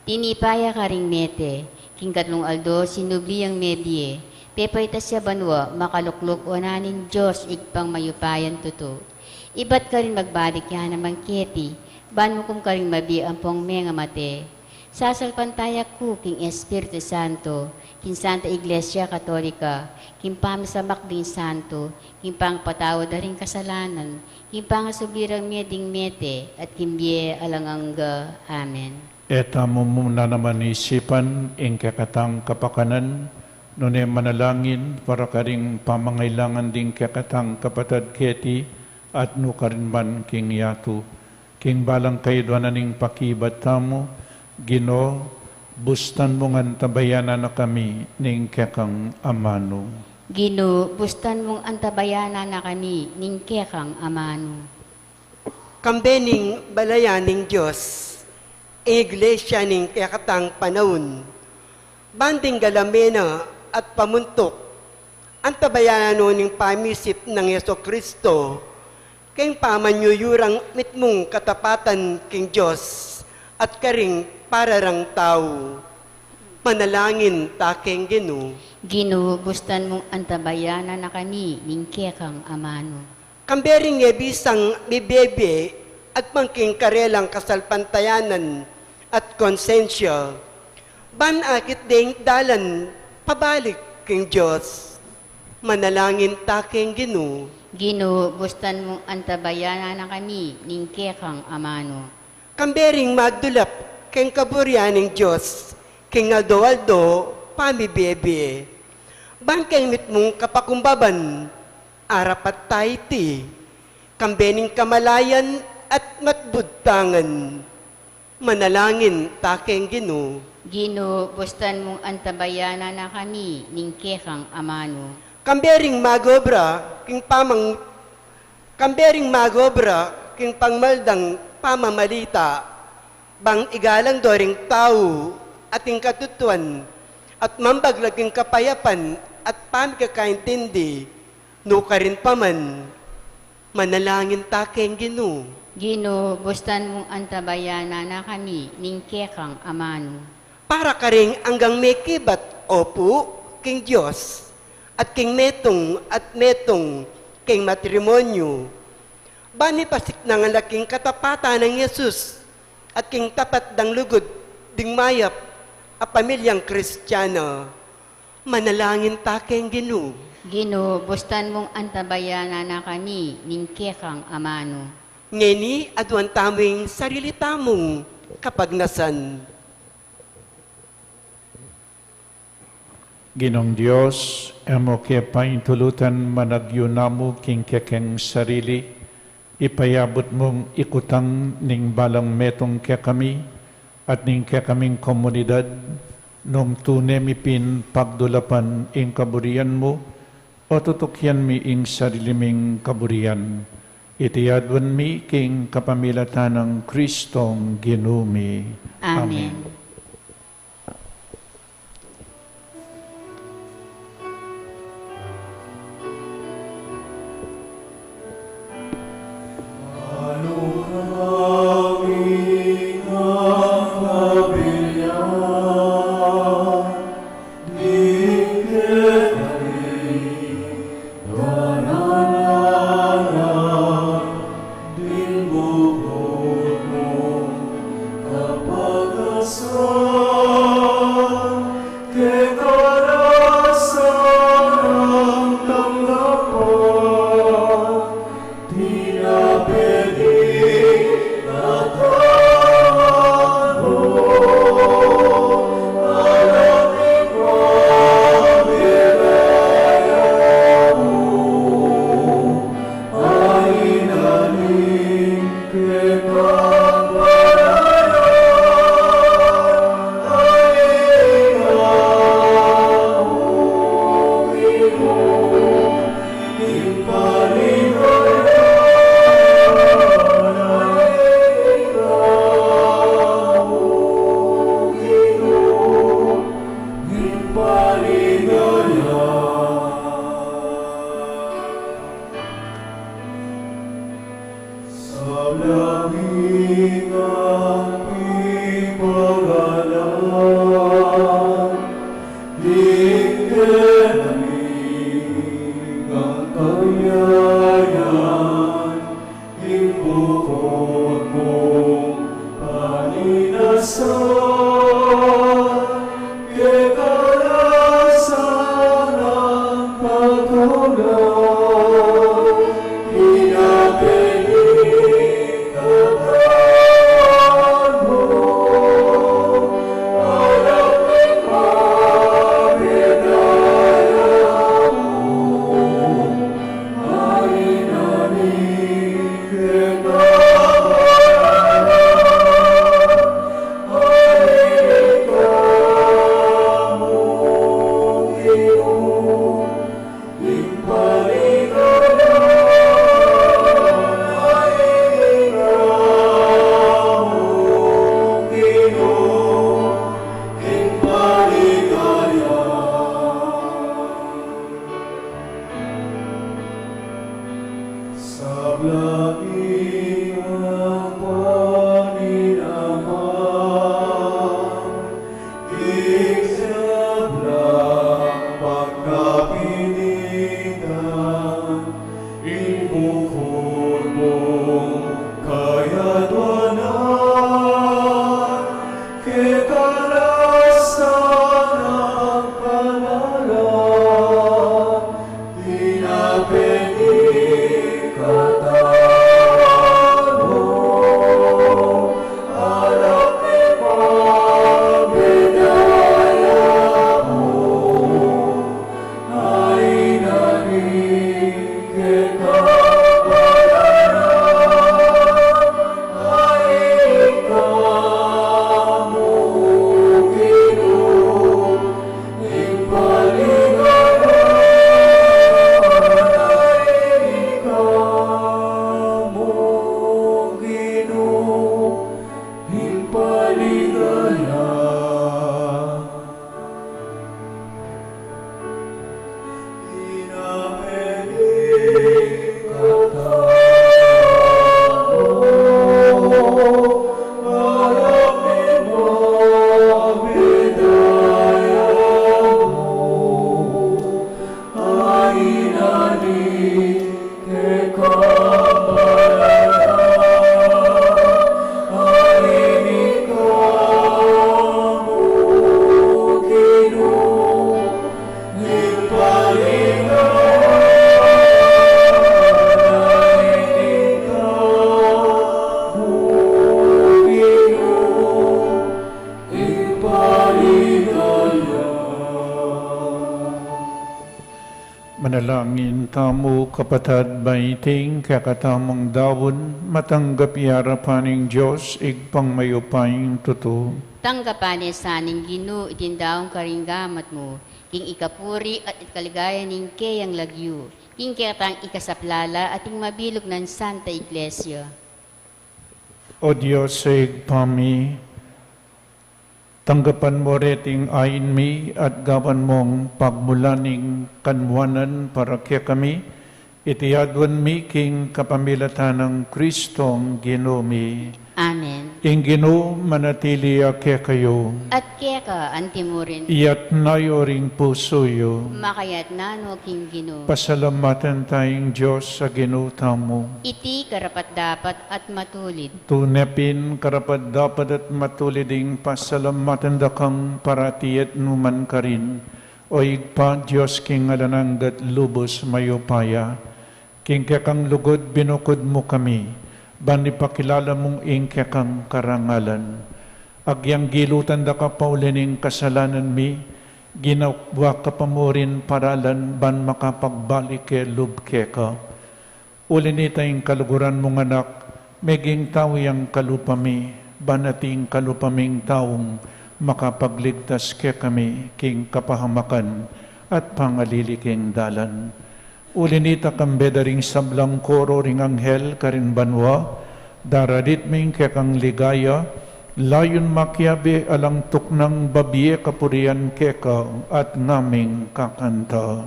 tinipa ya karing mete, king katlung aldo sinubli yang mebie, pepaitas ya banua, makalukluk wanan ning Dios Ibpang mayupayang tutu. Ibat karin magbalik ya naman keti, ban mukum karing mabie ampong mengamate. Sasalpantaya ku king Espiritu Santo, king Santa Iglesia Katolika, king pamisamak ding santo, king pangapatawad da ring kasalanan, king pangasubli rang mie ding mete, at king bie alang angga. Amen. E tamu mu na naman isipan ing kekatang kapakanan, nune manalangin para karing pamangailangan ding kekatang kapatad keti, at nukarin man king yatu. King balang kaiduanan ning pakibat tamu, Ginu, bustan mung antabayanan na kami ning kekang amanu. Ginu, bustan mung antabayanan na kami ning kekang amanu. Kambe ning balayan ning Dios, ing Iglesia ning kekatang panaun, ban ding galamen na at pamuntuk, antabayanan no ning pamisip nang Jesucristo, king pamanyuyurang mitmung katapatan king Dios at karing pararang tau. Manalangin ta king Ginu. Ginu, bustan mung antabayanan na kami ning kekang amanu. Kambe ring e bisang mibie-bie, agpang king karelang kasalpantayanan at konsensya, ban akit deng dalan pabalik king Dios. Manalangin ta king Ginu. Ginu, bustan mung antabayanan na kami ning kekang amanu. Kambe ring magdulap king kaburian ning Dios king aldo-aldo pamibie-bie, ban king mitmung kapakumbaban arapat ta iti, kambe ning kamalayan at matbudtangan. Manalangin ta king Ginu. Ginu, bustan mung antabayanan na kami ning kekang amanu. Kambe ring magobra king pamang Kambe ring magobra king pangmaldang pamamalita, bang igalang do ring tau at ing katutuan, at mambaglag king kapayapan at pamikakaintindi, nukarin pa man. Manalangin ta king Ginu. Ginu, bustan mung antabayanan na kami ning kekang amanu. Para karing anggang mekibat, opu, king Dios, at king metung at metung king matrimonyu. Ban mipasiknangan la king katapatan nang Jesus, at king tapat dang lugud ding mayap a pamilyang Kristiana. Manalangin ta king Ginu. Ginu, bustan mung antabayanan na kami ning kekang amanu. Ngeni, aduan tamu ing sarili tamung kapagnasan. Ginung Dios, e mu ke paintulutan managyu namu king kekeng sarili, ipayabut mung ikutang ning balang metung kekami, at ning kekaming komunidad, nung tune mi pin pagdulapan ing kaburian mu, o tutukian mi ing sarili ming kaburian. Iti aduan mi king kapamilatan nang Kristong Ginu mi. Amen. Amen. Manalangin tamu, kapatad, ban iting kekatamung daun matanggap ya arapan ning Dios, Ibpang mayupayang tutu. Tanggapan na sa ning Ginu iting daun karing gamat mu, king ikapuri at ikaligayan ning keyang lagyu, king kekatang ikasaplala at ing mabilug nang Santa Iglesia. O Dios, Ibpa mi, tanggapan mu reting ain mi at gawan mung pagmulan ning kanwanan para kekami, iti aduan mi king kapamilatan nang Kristong Ginu mi. Amen. Ing Ginu manatili ya kekayu. At keka antimurin. Iyatna yu ring pusu yu. Makayatna no king Ginu. Pasalamatan taya ing Dios a Ginu tamu. Iti karapat-dapat at matulid. Tune pin karapat-dapat at matulid ing pasalamatan da kang parati at nukarin man, O Ibpa, Dios king alang angga at lubus mayupaya. King kekang lugud binukud mu kami, ban ipakilala mu ing kekang karangalan. Agyang gilutan da ka pa uli ning kasalanan mi, ginawa ka pa mu rin paralan ban makapagbalik ke lub keka. Uli nita ing kaluguran mung Anak, meging tau yang kalupa mi, ban ating kalupa ming taung makapagligtas kekami king kapahamakan at pangalili king dalan. Uli nita kambe da ring sablang koro ring anghel karin banua, daradit mi ing kekang ligaya, layun makiabe alang tuknang babie kapurian keka at ngaming kakanta.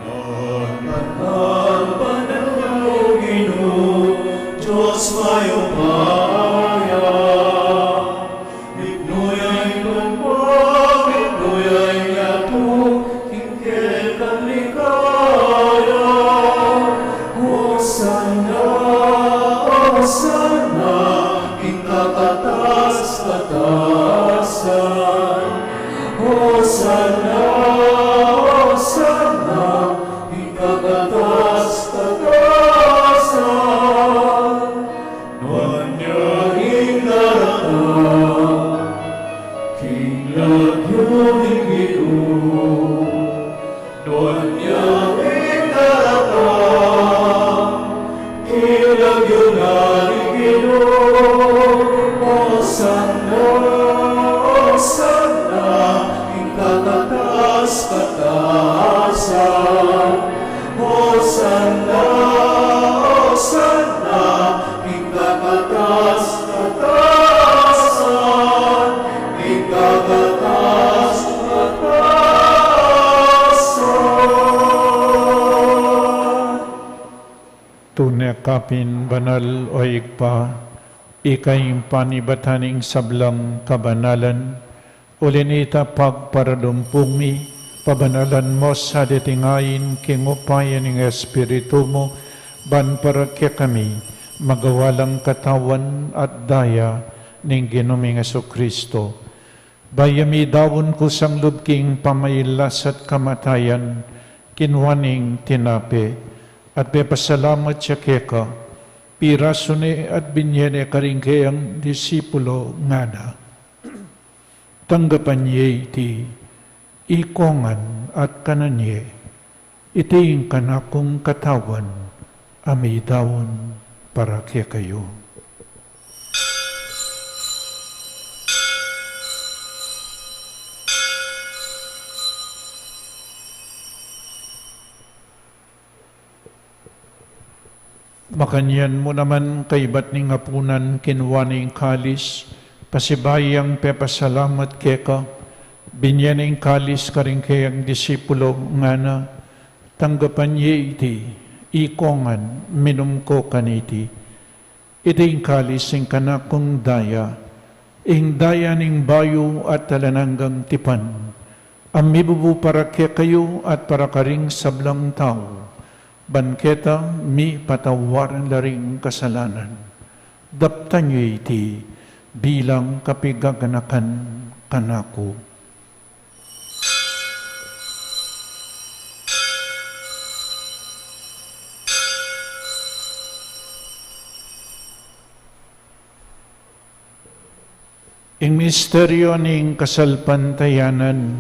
Banal, banal, banal, Ginu, Dios mayupaya. Miknu ya ing banua, miknu ya ing yatu, king kekang ligaya. Hosanna, Hosanna, king kakatas-katasan. Hosanna, Hosanna, king kakatas-katasan. Nuan ya ing daratang king lagyu ning Ginu. Nuan ya ing daratang king lagyu na ning Ginu. Hosanna, Hosanna, king kakatas-katasan. Hosanna, Hosanna, king kakatas-katasan, king kakatas-katasan. Tune ka pin banal, O Ibpa, ika ing panibatan ning sablang kabanalan. Uli nita pagparadumpulan mi, pabanalan mu sa deting ain king upaya ning Espiritu mu, ban para kekami magawa lang katawan at daya ning Ginu ming Jesucristo. Bayu ya midaun kusang lub king pamailas at kamatayan, kinua ne ing tinape, at pepasalamat ya keka, pirasu ne at binye ne karing keyang disipulo, ngana: Tanggapan ye iti, ikong ngan at kanan ye. Iti ing kanakung katawan a midaun para kekayu. Makanyan mu naman kaibat ning apunan, kinua ne ing kalis, pasibayu yang pepasalamat keka, binye ne ing kalis karing keyang disipulo, ngana: Tanggapan ye iti, ikong ngan, minum ko kaniti. Iti ing kalis ning kanakung daya, ing daya ning bayu at alang anggang tipan, a mibubu para kekayu at para karing sablang tau, ban keta mipatawad la ring kasalanan. Daptan ye iti bilang kapigaganakan kanaku. Ing misteryo ning kasalpantayanan.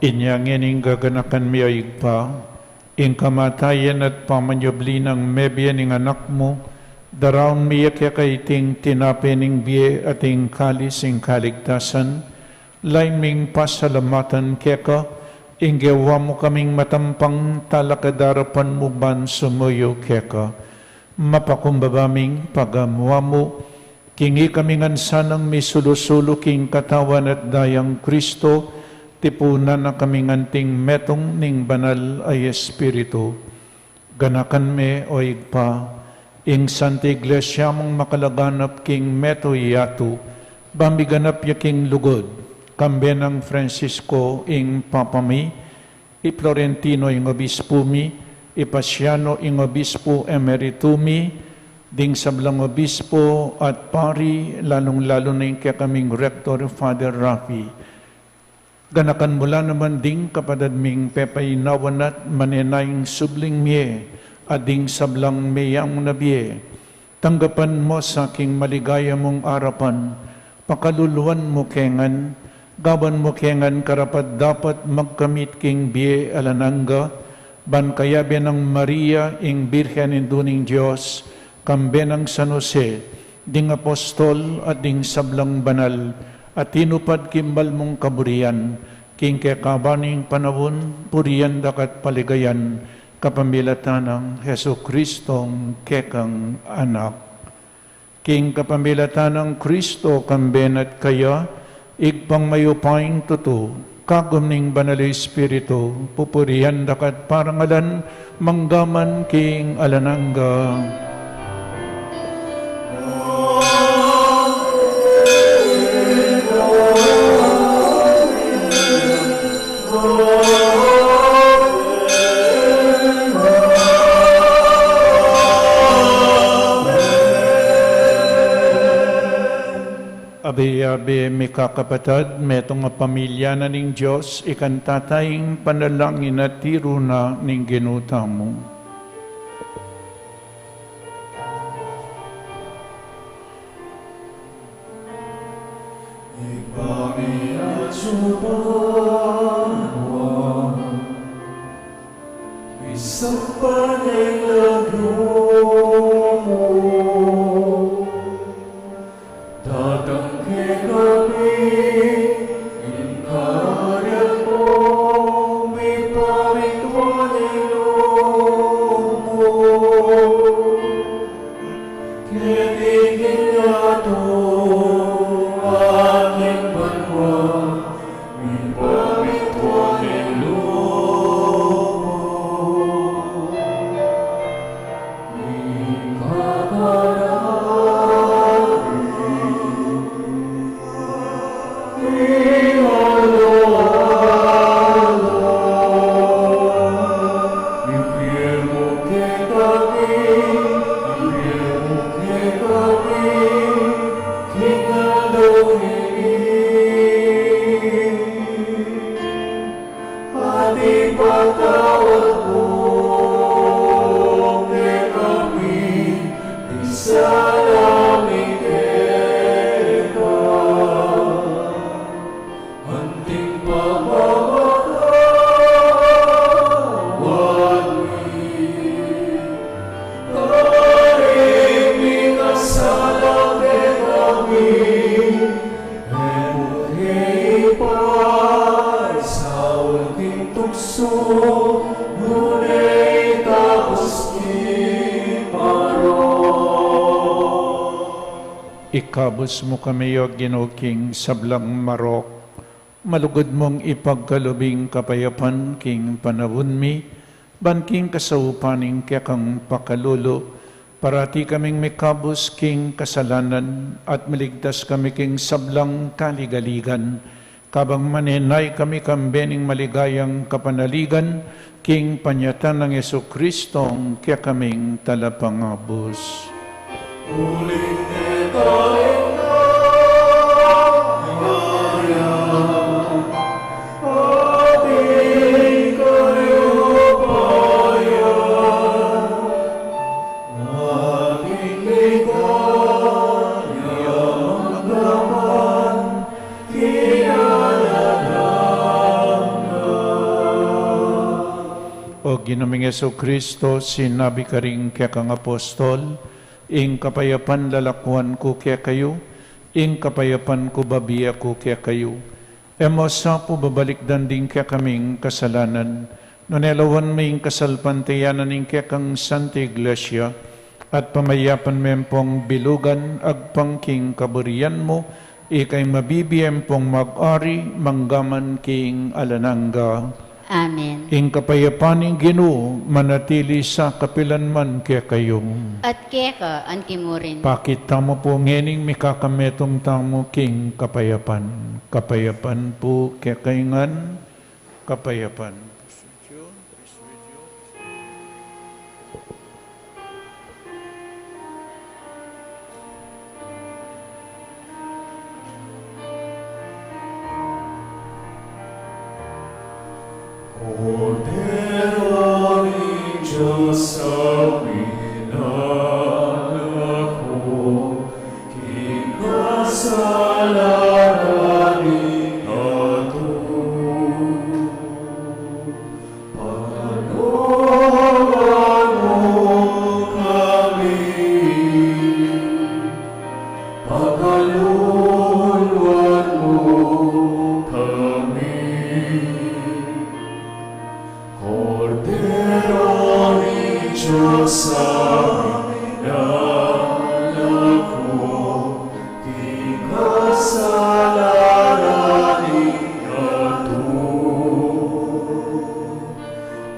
Inya ngeni ing gaganakan mi, o Ibpa, ing kamatayan at pamanyubli nang mebie ning Anak mu, daraun mi ya keka iting tinape ning bie at ing kalis ning kaligtasan, lain ming pasalamatan keka, ing gewa mu kaming matampang talakad king arapan mu ban sumuyu keka. Mapakumbaba ming pagamuan mu, king ikami ngan sanang misulu-sulu king katawan at dayang Kristo, tipunan na kaming anting metung ning Banal a Espiritu. Ganakan me, o Ibpa, ing Santa Iglesia mung makalaganap king metung yatu, ba miganap ya king lugud, kambe nang Francisco ing Papa mi, i Florentino ing Obispu mi, i Paciano ing Obispu Emeritu mi, ding sablang obispu at pari, lalung-lalu na ing kekaming Rector, Father Rafi. Ganakan mu la naman ding kapatad ming pepainawan at manenayang subling mie, at ding sablang meyang na bie. Tanggapan mu sa king maligaya mung arapan, pakaluluan mu ke ngan, gawan mu ke ngan karapat-dapat magkamit king bie alang angga, ban kayabe nang Maria, ing Birhen Indu ning Dios, kambe nang San Jose, ding apostol at ding sablang banal a tinupad king banal mung kaburian, king kekaban ning panaun, purian da ka at paligayan, kapamilatan nang Jesucristong kekang Anak. King kapamilatan nang Kristo, kambe na at kaya, Ibpang mayupayang tutu, kagum ning Banal a Espiritu, pupurian da ka at parangalan, mangga man king alang angga. Abe-abe, mikakapatad, metung a pamilya na ning Dios, ikanta taya ing panalangin a tiru na ning Ginu tamu. Ibpa mi, atiu ka banua, misamban ya ing lagyu mu, datang kekami ing karyaan mu, mipamintuan ing lub mu keti king yatu anti king banua, mipamintuan ing lub mu. Ikabus mu kami, O Ginu, king sablang marok. Malugud mung ipagkalub ing kapayapan king panaun mi, ban king kasaupan ning kekang pakalulu, parati kaming mikabus king kasalanan at maligtas kami king sablang kaligaligan, kabang manenaya kami kambe ning maligayang kapanaligan, king panyatang nang Jesucristo, a kekaming Talapangabus. Uling neta ing kaya, ating kaya paya, ating ligaya, manggaman, O Ginu ming Jesucristo, sinabi karing kekang apostol, ing kapayapan lalakuan ku kekayu, ing kapayapan ku bibie ku kekayu. E mu sa pu babalikdan ding kekaming kasalanan, nune lawan me ing kasalpantayanan ning kekang Santa Iglesia, at pamayapan me pung bilugan agpang king kaburian mu, ika ing mabibie ampong mag-ari manggaman king alang angga. Amen. Ing kapayapan ning Ginu manatili sa kapilan man kekayu. At keka anti mu rin. Pakit tamu pu ngening mikakametung tamu king kapayapan. Kapayapan pu kekayu ngan, kapayapan. Kordero ning Dios, a minalako king kasalanan ning yatu. Pakaluluan mu kami. Pakaluluan mu kami. Kordero ning Dios, a minalako king kasalanan ning yatu.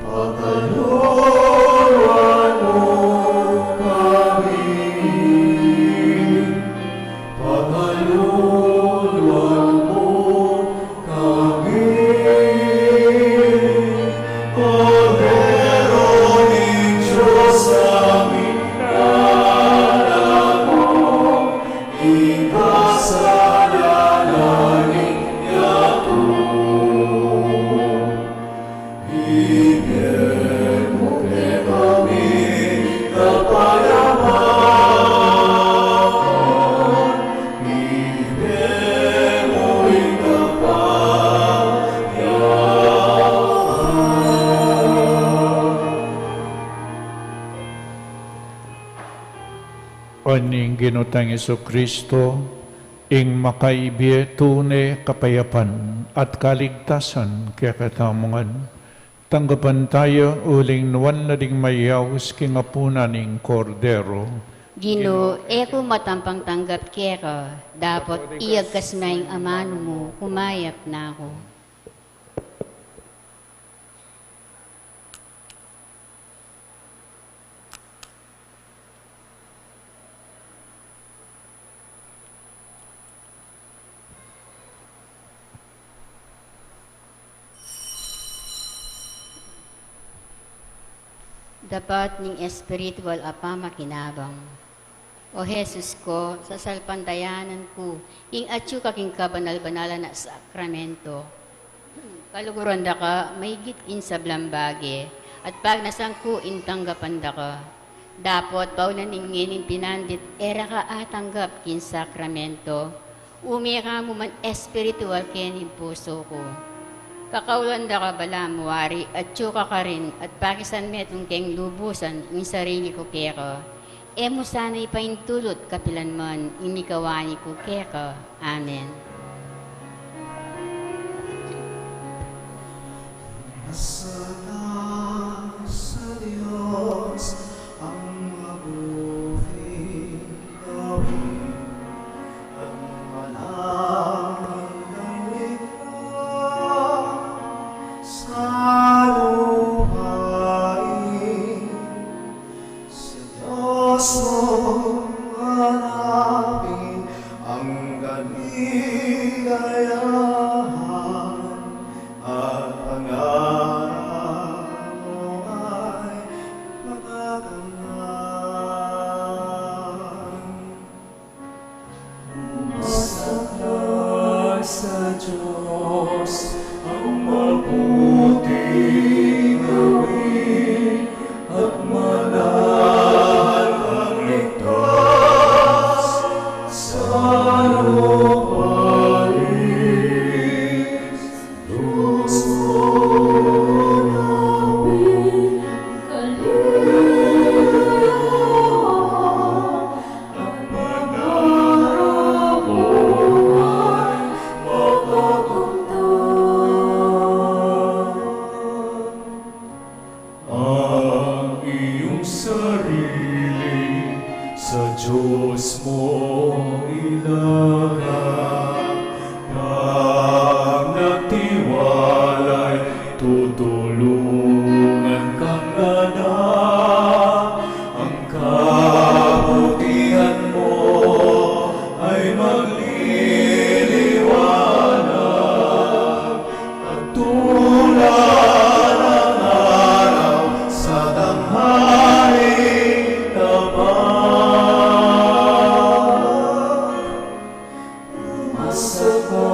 Pakaluluan mu kami. Pakaluluan mu kami. Kordero ning Dios, a minalako king kasalanan ning yatu. Ibie mu kekami ing kapayapan. Ibie mu ing kapayapan. Ing Ginu tang Jesucristo, ing makaibie tune kapayapan at kaligtasan kekatamu ngan. Tanggapan taya uling nuan na ding mayaus king apunan ning Kordero. Ginu, e ku matampang tanggap keka, dapot iyagkas me ing amanu mu, kumayap na ku. Dapat ning espiritual a pamakinabang. O Jesus ku, sasalpantayanan ku ing atyu ka king kabanal-banalan a sakramento. Kaluguran da ka maigit king sablang bage, at pagnasan ku ing tanggapan da ka. Dapot pauna ning ngening pinandit e ra ka atanggap king sakramento, ume ka mu man espiritual kening pusu ku. Kakaulan da ka balamu wari, atyu ka karin, at pakisan metung keng lubusan ing sarili ku keka. E mu sana ipaintulut kapilan man ing mikawani ku keka. Amen. Masala sa Dios ang mabuting gawin. Ilaga, pag nagtiwalay, tutulungan kang ganap, ang kabutihan mo ay magliliwanag. Pagtula ng araw sa tanghaling tapat, umasa ka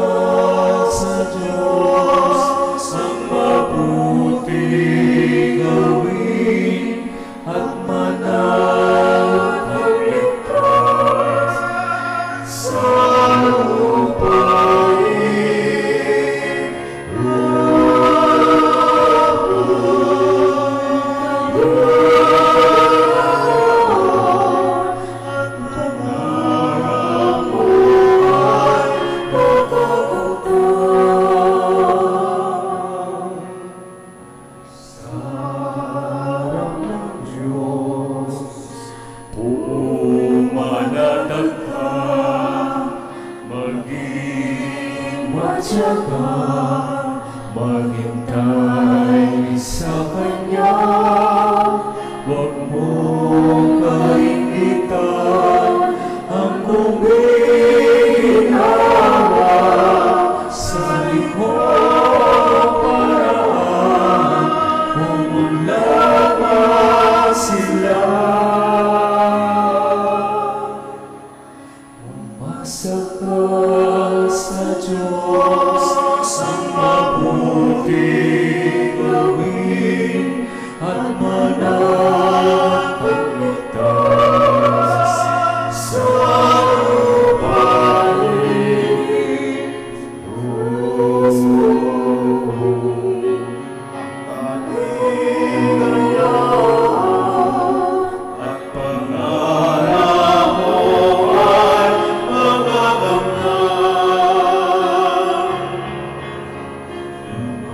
sa Diyos ang mabuting gawin at manatili sa lupain. Sa harap ng Diyos, pumanatag ka, maging matyaga, maghintay sa Kanya, huwag mong kainggitan ang gumiginhawa sa ligaw paraan, umunlad man sila. Umasa ka sa Diyos, ang mabuting gawin at manatili sa lupain.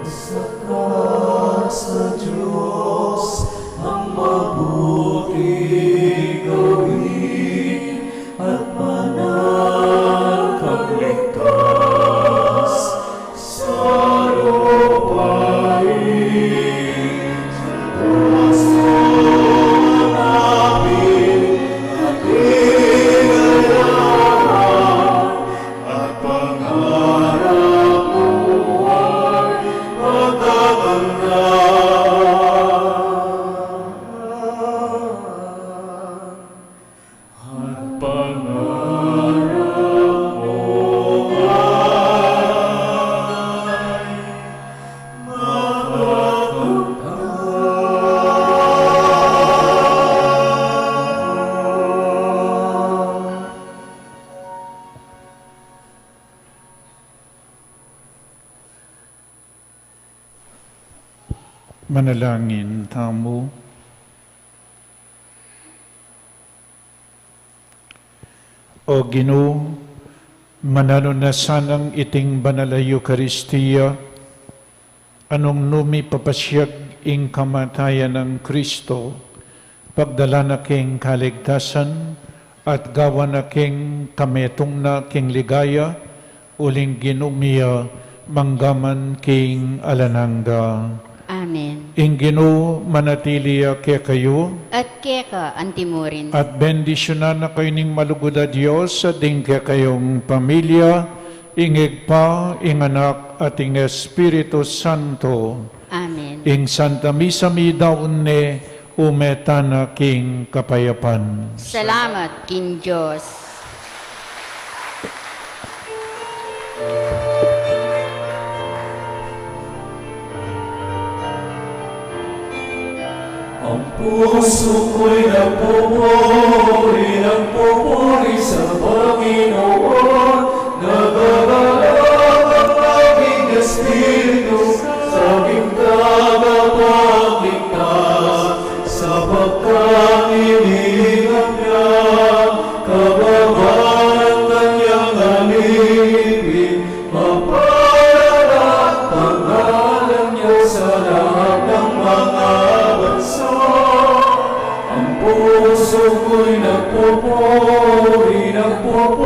Umasa ka sa Diyos, ang mabuting gawin at manatili sa lupain. Sa puso namin kaligayahan at pangarap mo ay pagkabangga. At pangarap mo ay mapagkabangga. Manalangin tamu. O Ginu, mananu na sanang iting banal a Eukaristia, a nung nu mipapasiag ing kamatayan nang Kristo, pagdala na king kaligtasan, at gawan na king kametung na king ligaya, uling Ginu mi ya, mangga man king alang angga. Amen. Ing Ginu manatili ya kekayu. At keka antimurin. At bendisyunan na kayu ning malugud a Dios, at ding kekayung pamilya, ing Ibpa, ing Anak, at ing Espiritu Santo. Amen. Ing Santa Misa midaun ne, ume tana king kapayapan. Salamat king Dios. Ang puso ko'y nagpupuri, nagpupuri sa Panginoon. Nagagalak ang aking espiritu sa aking tagapagligtas, sapagkat iniingat niya kababa ng kanyang alipin. Mapalad ang pangalan niya sa lahat ng mga bansa. Ang puso ko'y nagpupuri, nagpupuri